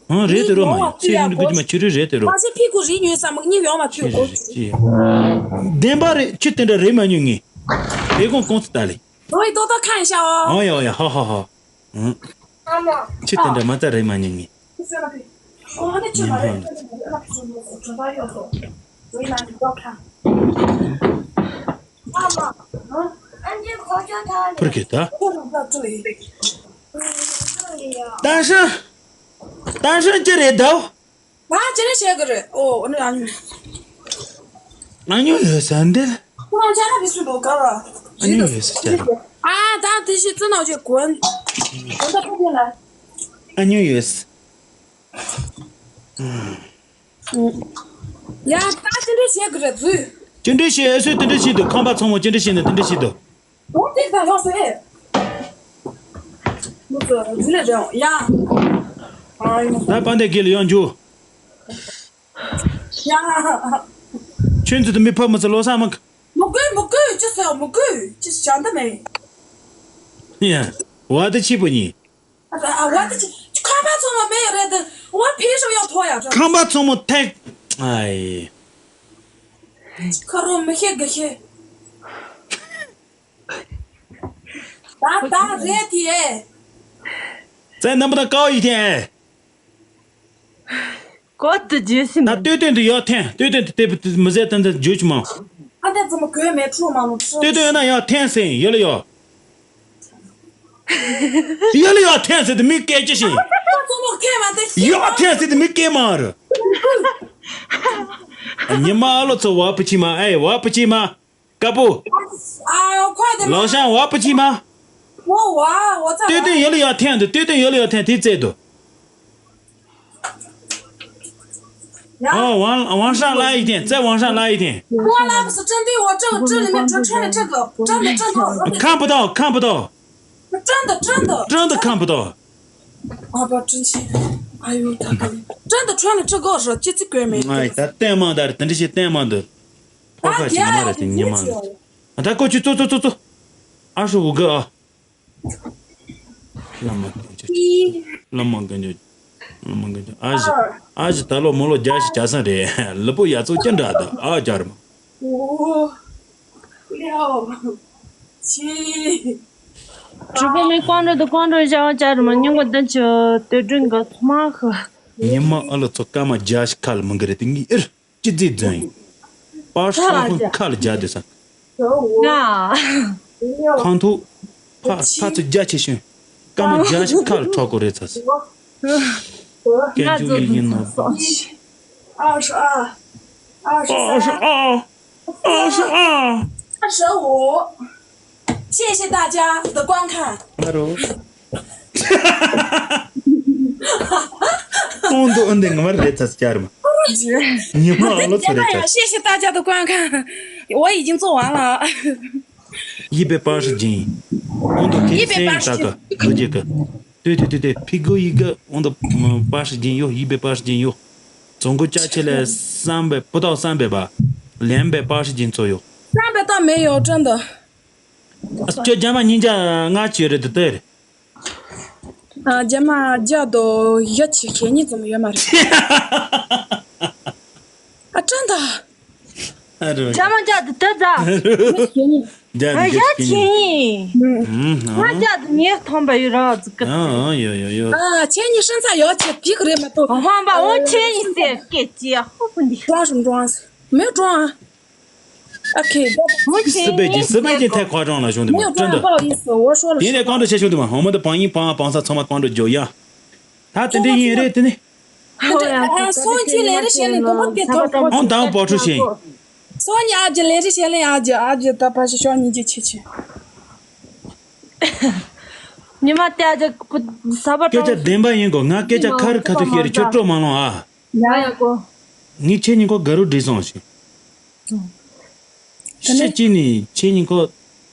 ཨང་རེད་དེ་རོ་མ་ཡིན་ཚེ་ཡིན་འདུག་ཅི་མ་ཆུ་རུ་རེད་དེ་རོ། མ་ཟད་ཕི་གུ་རི་ཉོས་ས་མིག་གཉིས་ཡོང་བ་ཐུག་གོ། བདེན་པ་རེད་ཆུ་དེ་འདྲ་རེད་མ་ཉུང་ངེས། དེ་གོང་གོང་ཚུ་ད་ལེ། ཨོ་ཡ་ཏོག་ཏོག་ཁ་ཡ་ཤ་ཨོ། ཨོ་ཡ་ཨོ་ཡ་ཧ་ཧ་ཧ། ཨང་། ཆུ་དེ་འདྲ་མ་ཚ་རེད་མ་ཉུང་ངེས། ཉན་ཧོན། ཕུར་གི་ད། ཏན་ཧྲན། ཏན་ཧྲན་ཅི་རེད་དོ། ང་ཅི་རེད་བཤད་གི་རེད་ཨོ་ཨ་ནི་ཨ་ཉུ། ཨ་ཉུ་ཡོད་ས་འདི། ཁོ་རང་ཅ་ལག་མི་སུ་འགྲོ་ག་ར། ཨ་ཉུ་ཡོད་ས་ཅ་ལག་ཨ་ད་དེ་ཞིག་ཙི་ནག་ཅིག་གོན། གོན་ད་ཕུག་ན། ཨ་ཉུ་ཡོད་ས། ཡ་ད་ཅི་འདྲ་བཤད་གི་རེད་ཚུལ། ཅི་འདྲ་བཤད་ཨེ་སུས་དེ་འདྲ་བཤད་འདུག་ཁང་པ་ཚང་མ་ཅི་འདྲ་བཤད་ནས་དེ་འདྲ་བཤད་འདུག་ཨོ་དེ་ད་ཡོང་སོང་ཨེ། མུ་ཚོ་རུ་ལས་རེད་ཡ། ཨ་ཡོང་། ད་པ་འདས་དགེ་ལ་ཡོང་རྒྱུ། ཡ། ཁྱོད་ཚོ་དུ་མི་ཕབ་མི་ཚོ་ལོ་ས་མ། མུ་གུ་མུ་གུ་ཅི་ཟེར་མུ་གུ་ཅི་ཞང་ད་མེད། ཡ། བ་དེ་ཆི་པོ་ཉི། ཨ་བ་དེ་ཆི་ཁང་པ་ཚང་མ་མེད་རེད་དེ་བ་ཕེ་ཤོ་ཡོད་ཐོ་ཡ་ཚོ། ཁང་པ་ཚང་མ་ཐེག་ཨའི། ཁ་རོ་མི་ཤེས་གི་ཤེས། ད་ད་རེད་དེ། ཙེ་རྣམ་པ་དང་ཀའོ་ཡི་ཐེ། ཀོ་ཏི་ཇེ་སི་ན། ད་ལྟོས་དོན་དུ་ཡོད་ཐེན་ལྟོས་དོན་དུ་དེ་མི་ཟད་ཏན་ཏན་བརྗོད་ཀྱི་མང་། ཨ་དེ་ཙམ་གོས་མེད་འཁྲུག་མ་ལོ་འཁྲུག་ལྟོས་དོན་ཡོད་ན་ཡོད་ཐེན་ཟེར་ཡོད་ལ་ཡོད། ཡོད་ལ་ཡོད་ཐེན་ཟེར་དུ་མི་སྐད་ཅི་ཞིག་ཙམ་གོས་མེད་དེ་ཤེས། ཡོད་ཐེན་ཟེར་དུ་མི་སྐད་མང་རུ། ཉི་མ་ཨ་ལོ་ཚོ་བ་པུ་ཆི་མ་ཨེ་བ་པུ་ཆི་མ། ཀ་པོ། ཨ་ཡོ་ཁོ་དེ་མ། ལོ་ཤང་བ་པུ་ཆི་མ། ཝོ་ཝ་ཝོ་ཙ། ལྟོས་དོན་ཡོད་ལ་ཡོད་ཐེན་དུ་ལྟོས་དོན་ཡོད་ལ་ཡོད་ཐེན་དེ་རྩེ་དུ། ཡ། ཨོ་ཝང་ཝང་ཧྲང་ལ་ཡི་ཐེན་ཙེ་ཝང་ཧྲང་ལ་ཡི་ཐེན། ཝ་ལ་གི་སུ་ཅན་དེ་ཝ་ཅན་ཅན་ལི་མེ་ཅན་ཅན་ལི་ཅན་གོ་ཅན་དུ་ཅན་གོ། ཁམ་བུ་ཏོ་ཁམ་བུ་ཏོ། ཅན་དུ་ཅན་དུ། ཅན་དུ་ཁམ་བུ་ཏོ། ཨ་པ་ཅན་ཆི། ཨ་ཡོ་ད་ག་ལི། ཅན་དུ་ཅན་ལི་ཅན་གོ་ར་ཅི་ཅི་གོས་མེད། ཨ་ཡི་ད་བསྟན་མང་ད་རེད་དེ་འདྲ་ཞིག་བསྟན་མང་འདུག་ཕོ་ཁ་ཞིག་མ་རེད་དེ་ཉི་མ་ལ། ད་ཀོ་ཆུ་ཙོ་ཙོ་ཙོ་ཙོ། ཨ་ཧྲུ་འུ་གི་ཨ། བླ་མ་དཀོན་མཆོག་བླ་མ་དཀོན་མཆོག་བླ་མ་དཀོན་མཆོག་ཨ་ཞི་ཨ་ཞི་ད་ལོ་མོ་ལོ་བརྒྱ་ཞིག་བྱ་ས་རེད་ལུ་པོ་ཡ་ཙོ་ཅི་འདྲ་ད་ཨ་ཅར་མ། ཨོ། ལེའོ། ཆི། གྲུ་པ་མི་ཀོང་རོ་དུ་ཀོང་རོ་བྱ་བ་ཅར་མ་ཉུང་ག་ད་ཆོ་དུ་དྲུང་ག་མ་ཧ། ཉི་མ་ཨ་ལོ་ཚོ་སྐར་མ་བརྒྱ་ཞིག་ཁ་ལ་མི་འགི་རེད་དེ་ངའི་ཨེར། ཅི་རྫི་རྫུན་ཡིན། པར་སོང་ཁོ་ཁ་ལ་རྒྱག་དུས་ས། ང་། ཁང་ཐུག་ཕ་ཕ་ཚོ་རྒྱ་ཆེ་ཤོས། སྐར་མ་བརྒྱ་ཞིག་ཁ་ལ་འཕྲོག་དགོས་རེད་ཚ། 我 ཀན་ཅུ་ཡིན་ཡིན་ནོ། 二十二，二十三，二十二，二十五。谢谢大家的观看。 ཨ་རོ། ཨོང་དུ་ཨོང་དེ་ངོ་མ་རེད་ཚ་སྐྱར་མ། ཉི་མ་ཨ་ལོ་ཚོ་རེད་ཚ། 谢谢大家的观看，我已经做完了。 一百八十斤。 ཨོང་དུ་ཁེ་སེང་ད་ག་དུ་རྒྱལ་ག་དུ་དུ་དུ་དུ་ཕི་གུ་ཡི་ག་ཨོང་དུ་八十斤哟，一百八十斤哟。总共加起来三百，不到三百吧，两百八十斤左右。 三百倒没有，真的。 ཁྱོད་རྒྱ་མ་ཉིན་བརྒྱ་ལྔ་བཅུ་རེད་དེ་དེ་རེད། ཨ། རྒྱ་མ་བརྒྱ་དང་བཞི་བཅུ་ཞེ་གཉིས་ཙམ་ཡོད་མ་རེད། ཨ། བཀྲ་ད། ཨ་རོ། རྒྱ་མ་བརྒྱ་དང་དེ་ད། ཞེ་གཉིས། རྒྱ་ཨ། མི་བཞི་བཅུ་ཞེ་གཉིས། ཨུ། ང་བརྒྱ་དང་ཉེར་ཐམ་པ་ཡོད་ར་ཟིག་གི། ཨ། ཨ། ཡོད་ཡོད་ཡོད། ཨ། ཁྱེད་གཉིས་སྲིན་ཚ་ཡོད་ཆེ་ཕིག་རེད་མ་གཏོགས། ཧོན་པ་འོ་ཁྱེད་གཉིས་སེ་སྐད་ཅིག་ཧོ་པོ་འདི། ཀྲོང་སུམ་ཀྲོང་། མེ་ཀྲོང་། ཨ་ཁེ། 我请你 སི་པེ་ཅིན་སི་པེ་ཅིན་太夸张了兄弟们，真的。 没有赚，不好意思，我说了。 别来光着些兄弟们，我们的榜一榜二榜三从满帮着九呀。他真的也认真的。 ཨ། སོང་ཅི་ལས་རེ་བྱས་ལས་དུ་མ་དེ་ཐོག་ཁོ། 我当保出行。 སོང་ཉི་ཨ་ཅི་ལས་རེ་བྱས་ལས་ཨ་ཅི་ཨ་ཅི་ད་ཕ་ཞི་ཤོག་ཉི་ཅི་ཆི་ཆི། ཉི་མ་དེ་ཨ་ཅི་ས་པ། སྐད་ཆ་བདེན་པ་ཡིན་གོ། ང་སྐད་ཆ་ཁ་རི་ཁ་ཐུག་བཤད་རེ་ཁྱོད་སྤྲོ་མ་ལོང་ཨ། ཡ་ཡ་གོ། ངས་ཁྱེད་གཉིས་ཀོ་དགའ་རུ་བྲིས་སོང་ཞིག་ཤི་ཅི་ནི་ཁྱེད་གཉིས་ཀོ་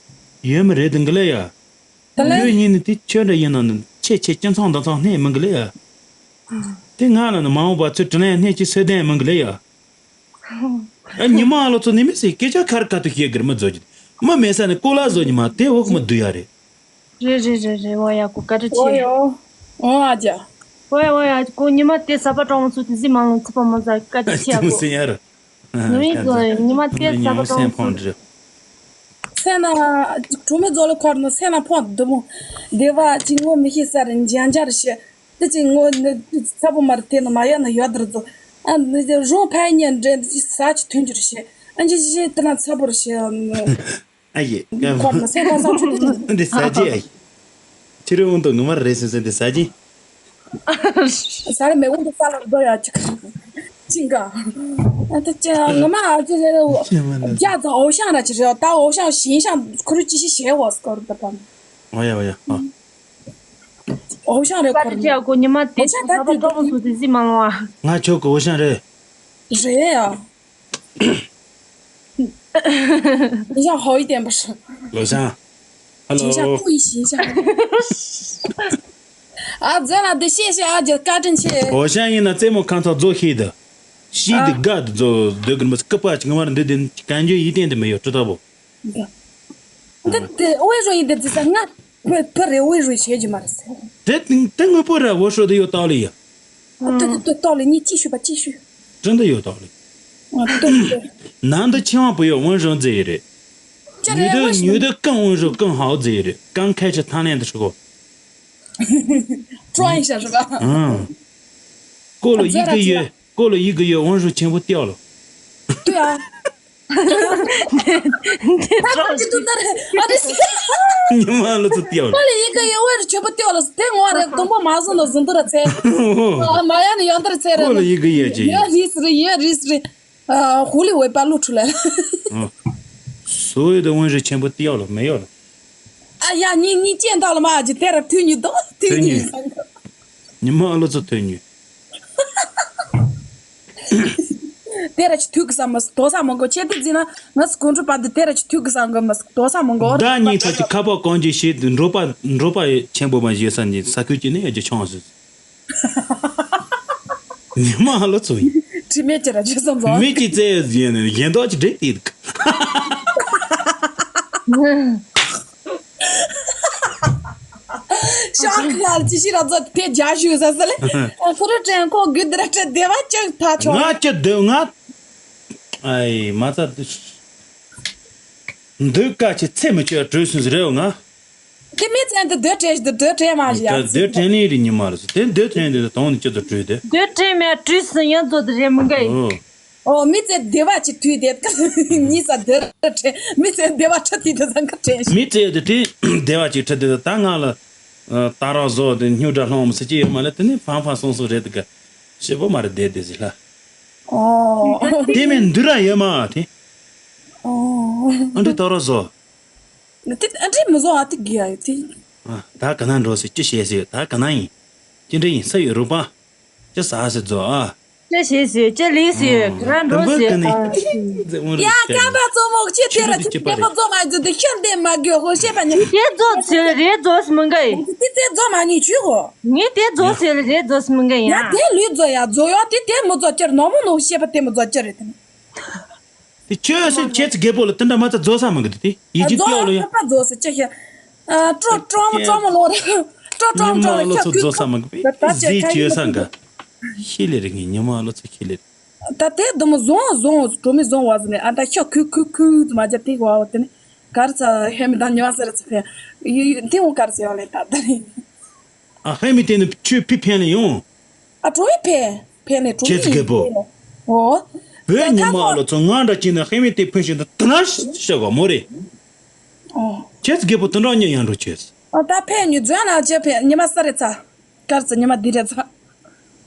ཡོད་མི་རེད་དུ་འགི་ལེ་ཡ། ཡོད་ཉིན་ནི་དེ་ཁྱོད་འདྲ་ཡིན་ན་ནི་ཁྱེད་ཁྱེད་སྤྱི་ཚོགས་འདི་ཚོ་སྣེ་མི་འགི་ལེ་ཡ། དེ་ང་ལ་ནི་མ་འོངས་པ་ཚོས་དྲིན་ལན་སྣེ་གཅིག་སོས་དན་མི་འགི་ལེ་ཡ། ཨ། ཉི་མ་ཨ་ལོ་ཚོ་ནི་མི་སྲིད་སྐད་ཆ་ཁ་རི་ཁ་ཐུག་བཤད་གི་རེད། མི་བཟོ་རྒྱུ་མི་མེད་ས་ནས་ཀོ་ལ་བཟོ་ཉི་མ་དེ་འོག་མི་བསྡུ་ཡ་རེད། རེད་རེད་རེད་རེད། འོ་ཡ་གོ་བཀའ་དྲིན་ཆེ། འོ་ཡ། འོ་ཨ་ཅག་འོ་ཡ་འོ་ཡ་གོ། ཉི་མ་དེ་ས་པ་ཀྲོང་ཚོ་དེ་ཟི་མ་ལོང་ཚི་པ་མ་ཟ་བཀའ་དྲིན་ཆེ་ཨ་གོ། ཉི་མ་ཉི་མ་དེ་ས་པ་ཀྲོང་ཚོ་དེ། སེ་ན། གྲོ་མི་རྫོགས་ལ་འཁོར་ནོ་སེ་ན་ཕོ་འདི་མོ། སྡེ་བ་ཅི་ངོ་མི་ཤེས་ས་རེད་འཇང་འཇར་ཤི། དེ་ཅི་ངོ་ནི་ཚ་པོ་མར་དེ་ནི་མ་ཡ་ན་ཡོད་དར་རྫོགས། ཨ་ནི་རོ་ཕ་ཉན་འདྲེ་ས་ཆི་ཐོན་རྒྱུ་རེད་ཤི། ཨ་ཅི་ཅི་ཅི་དེ་ན་ཚ་པོ་རེད་ཤི། ཨ་ཡེ། ཁོ་མ་སེམས་ཁ་སང་ཆུ་དེ་འདི་ཟ་རྒྱུ་ཨ་ཡེ། ཁྱེད་རང་འོང་དུ་ངོ་མར་རེད་སེམས་སེམས་འདི་ཟ་རྒྱུ། ཟ་རེ་མེད་འོང་དུ་ས་ལ་རྡོ་ཡ་ཅིག་ཅིང་ག་ཨ་ད་ཅི་ངོ་མ་ཨ་ཅི་རྒྱ་ཚ་འོ་ཤང་ར་ཅི་རེད། ད་འོ་ཤང་ཞིང་ཤང་ཁུ་རུ་ཅི་ཞིག་བྱས་འོ་སྐོར་ད་པ། འོ་ཡ་འོ་ཡ་ཨ། འོ་ཤང་རེད་ཁོར་ནི། ཀ་ཅི་ཨ་གོ་ཉི་མ་དེ་འོ་ཤང་ད་ད་ད་ཏོག་སུ་དེ་ཟི་མ་ལོང་ཨ། ང་ཁྱོད་གི་འོ་ཤང་རེད། རེད་ཡ། 你像好一点不是？ ལོ་ཤང་། ཧ་ལོ། 形象，故意形象。 ཨ་ཛ་ལ་འདི་ཤེས་ཤེས་ཨ་ཅག་བཀའ་དྲིན་ཆེ། འོ་ཤང་ཡིན་ན་རྩེད་མོ་ཁང་ཚ་རྫོགས་ཤེས་དུ། ཤི་དི་དགའ་དུ་རྫོགས་སྡོད་གི་མི་སྐུ་པ་ཅིག་ངོ་མར་འདི་དེ་གན་རྒྱུ་ཡིད་བརྟན་དུ་མི་ཡོད་ཀྲི་ཏ་བོ། འདི་དེ་དབུས་རུ་ཡིན་དེ་དེ་ས་ང་བུ་བུ་རེ་དབུས་རུ་བྱེད་ཀྱི་མ་རེད་ཟེར། དེ་དེ་དངོས་པོ་ར་འོ་ཧྲོ་དེ་ཡོད་ཏག་ལི་ཡ། དེ་དེ་དེ་ཏག་ལི་ཉི་ཅི་ཤུ་པ་ཅི་ཤུ། དྲན་དུ་ཡོད་ཏག་ལི། དེ་དེ། ནང་དུ་ཆེ་བ་བུ་ཡོད་དབུས་རུ་མཛེས་ཡི་རེད། ཅི་རེད། ཉུ་དུ་ཉུ་དུ་ཀང་དབུས་རུ་ཀང་ཧའོ་མཛེས་ཡི་རེད། ཀང་ཁ་ཆེ་ཐང་ལན་དུ་ཧྲི་གོ། 装一下是吧？ ཨང་། ཀོ་ལོ་ཡི་གེ་ཡོད། ཀོ་ལོ་ཡི་གེ་ཡོད་དབང་ཧྲུ་ཆེན་པོ་ཏེའོ་ལོ། 对啊。 ཉི་མ་ལོ་ཚོ་ཏེའོ་ལོ། ཀོ་ལོ་ཡི་གེ་ཡོད་དབང་ཧྲུ་ཆེན་པོ་ཏེའོ་ལོ་དེ་ངོ་རེ་དུམ་པོ་མ་བཟུང་ལོ་བཟུང་དུ་ར་ཚེ། མ་ཡ་ནི་ཡོན་དར་ཚེ་ར། ཀོ་ལོ་ཡི་གེ་ཡོད་ཅི་ཡོད། ཡོད་རིས་རི་ཡོད་རིས་རི། ཨ། ཧུ་ལི་ཝེ་པ་ལུ་ཁྲུ་ལེ། ཨ། སོ་ཡོད་དུ་དབང་ཧྲུ་ཆེན་པོ་ཏེའོ་ལོ་མེ་ཡོ་ལོ། ཨ་ཡ་ཉི་ཉི་ཅན་ཏོ་ལ་མ་ཨ་ཅི་དེ་ར་ཐུ་ཉུ་དོ་ཐུ་ཐུ་ཉུ། ཉུ། ཉི་མ་ཨ་ལོ་ཚོ་ཐུ་ཉུ། དེ་ར་ཅི་ཐུག་གི་ས་མ་དོ་ས་མ་གོ་ཆེ་དུ་ཛི་ན་ང་སི་ཀུན་ཀྲུ་པ་དུ་དེ་ར་ཅི་ཐུག་གི་ས་གོ་མ་དོ་ས་མ་གོ། ཟླ་གཉིས་ཚོ་ཅི་ཁ་པ་གང་ཅི་ཤེས་དུ་འགྲོ་པ་འགྲོ་པ་ཆེན་པོ་མ་ཞེ་ས་ནི་ས་ཁུལ་གྱི་ནི་ཨ་ཅི་ཆུང་སུ། ཉི་མ་ཨ་ལོ་ཚོ་ཡིན། དྲི་མེད་ཅི་ར་ཅི་སོང་ཚོ། མི་གཅིག་བཙལ་ཡོད་ཡིན་ནི་ཡན་དོ་ཅི་འདྲེ་དེ་འདུག་ཤག་ལ་ཅི་ཞིག་ར་ཚོ་དེ་རྒྱ་ཞུ་ས་ས་ལེ། ཨ་ཕུ་རུ་དྲན་ཁོ་གི་འདི་ར་ཅི་བདེ་བ་ཅི་ཐ་ཆོ། ང་ཅི་འདོད་ང་། ཨའི་མ་ཚ་འདི། འདོད་ཀ་ཅི་ཚེ་མི་ཆོད་བྲོས་སུན་ཟེར་རེད་ང་། དེ་མི་ཚན་དུ་སྡོད་དྲན་ཞིག་ཏུ་སྡོད་དྲན་མ་ཞིག་ཡ། སྡོད་དྲན་ནི་རི་ཉི་མ་རུ་སུ་དེ་སྡོད་དྲན་དེ་དོང་ནི་ཅི་ཚོ་བྲོས་དེ། སྡོད་དྲན་མེད་བྲོས་སུ་ཡང་ཚོ་དེ་རེ་མི་འགའ་ཡིན། ཨོ། ཨོ་མི་ཚེ་བདེ་བ་ཅིག་དུས་དེ་གཉིས་ས་སྡོད་དྲན་མི་ཚེ་བདེ་བ་ཁྲི་དུས་དེ་ཚང་ག་དྲན་ཞིག་མི་ཚེ་དེ་དྲན་བདེ་བ་ཅིག་ཁྲི་དེ་ད་ང་ལ་ ཨ། ད་རག་བཟོ་དེ་སྨྱུག་དྲ་ལྷུང་མི་ཟེར་གྱི་ཡོད་མ་ལ། དེ་ནི་ཕང་ཕང་སོང་སོང་རེད་དེ་ག་ཞེ་པོ་མ་རེད་དེ་དེ་ཟེར་ལ། ཨོ། དེ་མིན་འདི་ར་ཡོད་མ་དེ། ཨོ། ཨ་འདྲི་ད་རག་བཟོ། དེ་ཨ་འདྲི་མི་བཟོ་ཨ་དེ་གི་ཡ་ཡོད་དེ། ཨ། ད་ག་ན་འགྲོ་ཟེར་ཅི་བྱེད་ཟེར། ད་ག་ན་ཡིན། ཅི་འདྲི་ཡིན་ས་ཡོད་རུ་པ། ཅི་ཟ་ཟེར་བཟོ་ཨ། ཅི་བྱེད་ཟེར། ཅི་ལས་ཟེར། ག་ར་འགྲོ་ཟེར། ཡ་ཀ་པ་ཙོ་མོ་ཅི་དེ་ར་ཅི་དེ་མོ་ཙོ་མ་ཟེར་དེ་ཤར་དེ་མ་གི་ཧོ་ཤེས་པ་ཉི། དེ་ཙོ་ཟེར་རེད་ཙོ་ཟེར་མི་འགའ་ཡིན། དེ་དེ་ཙོ་མ་ཉི་ཆུ་ཧོ། ངས་དེ་ཙོ་ཟེར་རེད་ཙོ་ཟེར་མི་འགའ་ཡིན། ཡ་དེ་ལུས་ཙོ་ཡ་ཙོ་ཡ་དེ་དེ་མོ་ཙོ་ཅར་ནོ་མོ་ནོ་ཤེས་པ་དེ་མོ་ཙོ་ཅར་རེད་དེ། དེ་ཁྱོད་སེམས་ཁྱེད་ཚོ་རྒད་པོ་ལ་དེ་འདྲ་མ་ཚ་རྫོགས་ས་མ་གི་དེ་དེ་ཡིད་ཀྱི་ཙོ་ལོ་ཡ། ཙོ་ཟེར་ཅི་ཤེས། ཨ་ཀྲོ་ཀྲོ་མོ་ཀྲོ་མོ་ལོ་རེད། ཀྲོ་ཀྲོ་ཉི་མ་ཀྲོ་ལོ་ལོ་ཚོ་ཁྱོད་རྫོགས་ས་མ་གི་ད་ད་ཟི་ཁྱོད་ས་འགའ། ཤི་ལེ་རེ་ངས་ཉི་མ་ལོ་ཚོ་ཤི་ལེ་རེ། ད་དེ་དུ་མོ་བཟུང་བཟུང་གྲོ་མི་བཟུང་བ་ཟེར་ནས་ཨ་ད་ཤ་ཁུ་ཁུ་ཁུ་མ་བྱ་དེ་བ་བ་དེ་ནི་གར་ཚ་ཧེ་མི་ད་ཉི་མ་སེ་ར་ཚ་ཕེ་ཡུ་ཡུ་དེ་འོ་གར་ཚ་ཡོང་ལེ་ད་ད་ནི། ཨ་ཧེ་མི་དེ་ནི་ཆུ་ཕི་ཕན་ལེ་ཡོང་། ཨ་གྲོ་མི་ཕན་ཕན་ལེ་གྲོ་མི་ཁྱེད་ཚོ་རྒད་པོ། ཨོ། བོད་ཉི་མ་ལོ་ཚོ་ང་འདྲ་ཅིག་ནི་ཧེ་མི་དེ་ཕུན་ཞིག་ད་ད་ན་ཤ་ག་མོ་རེ། ཨོ། ཁྱེད་ཚོ་རྒད་པོ་དུ་འདྲ་ཉི་ཡང་འགྲོ་ཁྱེད། ཨ་ད་ཕན་ཉི་ཛོན་ལ་ཅི་ཕན་ཉི་མ་སེ་ར་ཚ། གར་ཚ་ཉི་མ་འདི་རེ་ཚ།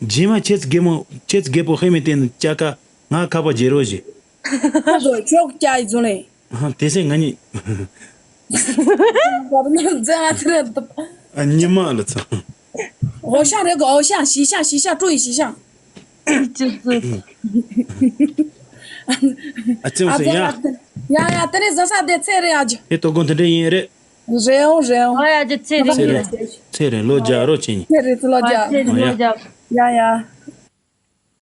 རྗེས་མ་ཁྱེད་ཚོ་རྒད་མོ་ཁྱེད་ཚོ་རྒད་པོ་ཧེ་མི་དེ་ནི་ཅ་ཀ་ང་ཁ་པ་རྗེ་རོ་ཞེ། ཁོ་ཚོ་ཁྱོད་ཀྱ་ཡི་ཚོ་ལེ། ཨ་དེ་སེ་ང་གཉིས། བར་ན་མཛད་ང་དེ་རེད་འདུག་ཨ་ཉི་མ་ལ་ཚ། འོ་ཤང་རེད་གོ། འོ་ཤང་ཞི་ཤང་ཞི་ཤང་ཀྲུ་ཡི་ཞི་ཤང་། ཅི་ཙི། ཨ་ཅེ་མོ་སེ་ཡ། ཡ་ཡ་དེ་ནས་བཟོ་ས་དེ་ཚེ་རེད་ཨ་ཅེ། ཨེ་ཏོ་དགོན་དེ་འདྲ་ཡིན་རེད། རེད་འོང་རེད་འོང་། ཨ་ཡ་ཅེ་ཚེ་རེད་ཚེ་རེད་ཚེ་རེད་ལོ་བརྒྱ་རོ་ཅེ་ཡིན། ཚེ་རེད་ཚེ་ལོ་བརྒྱ། ཨ་ཚེ་རེད་ལོ་བརྒྱ། ཡ་ཡ།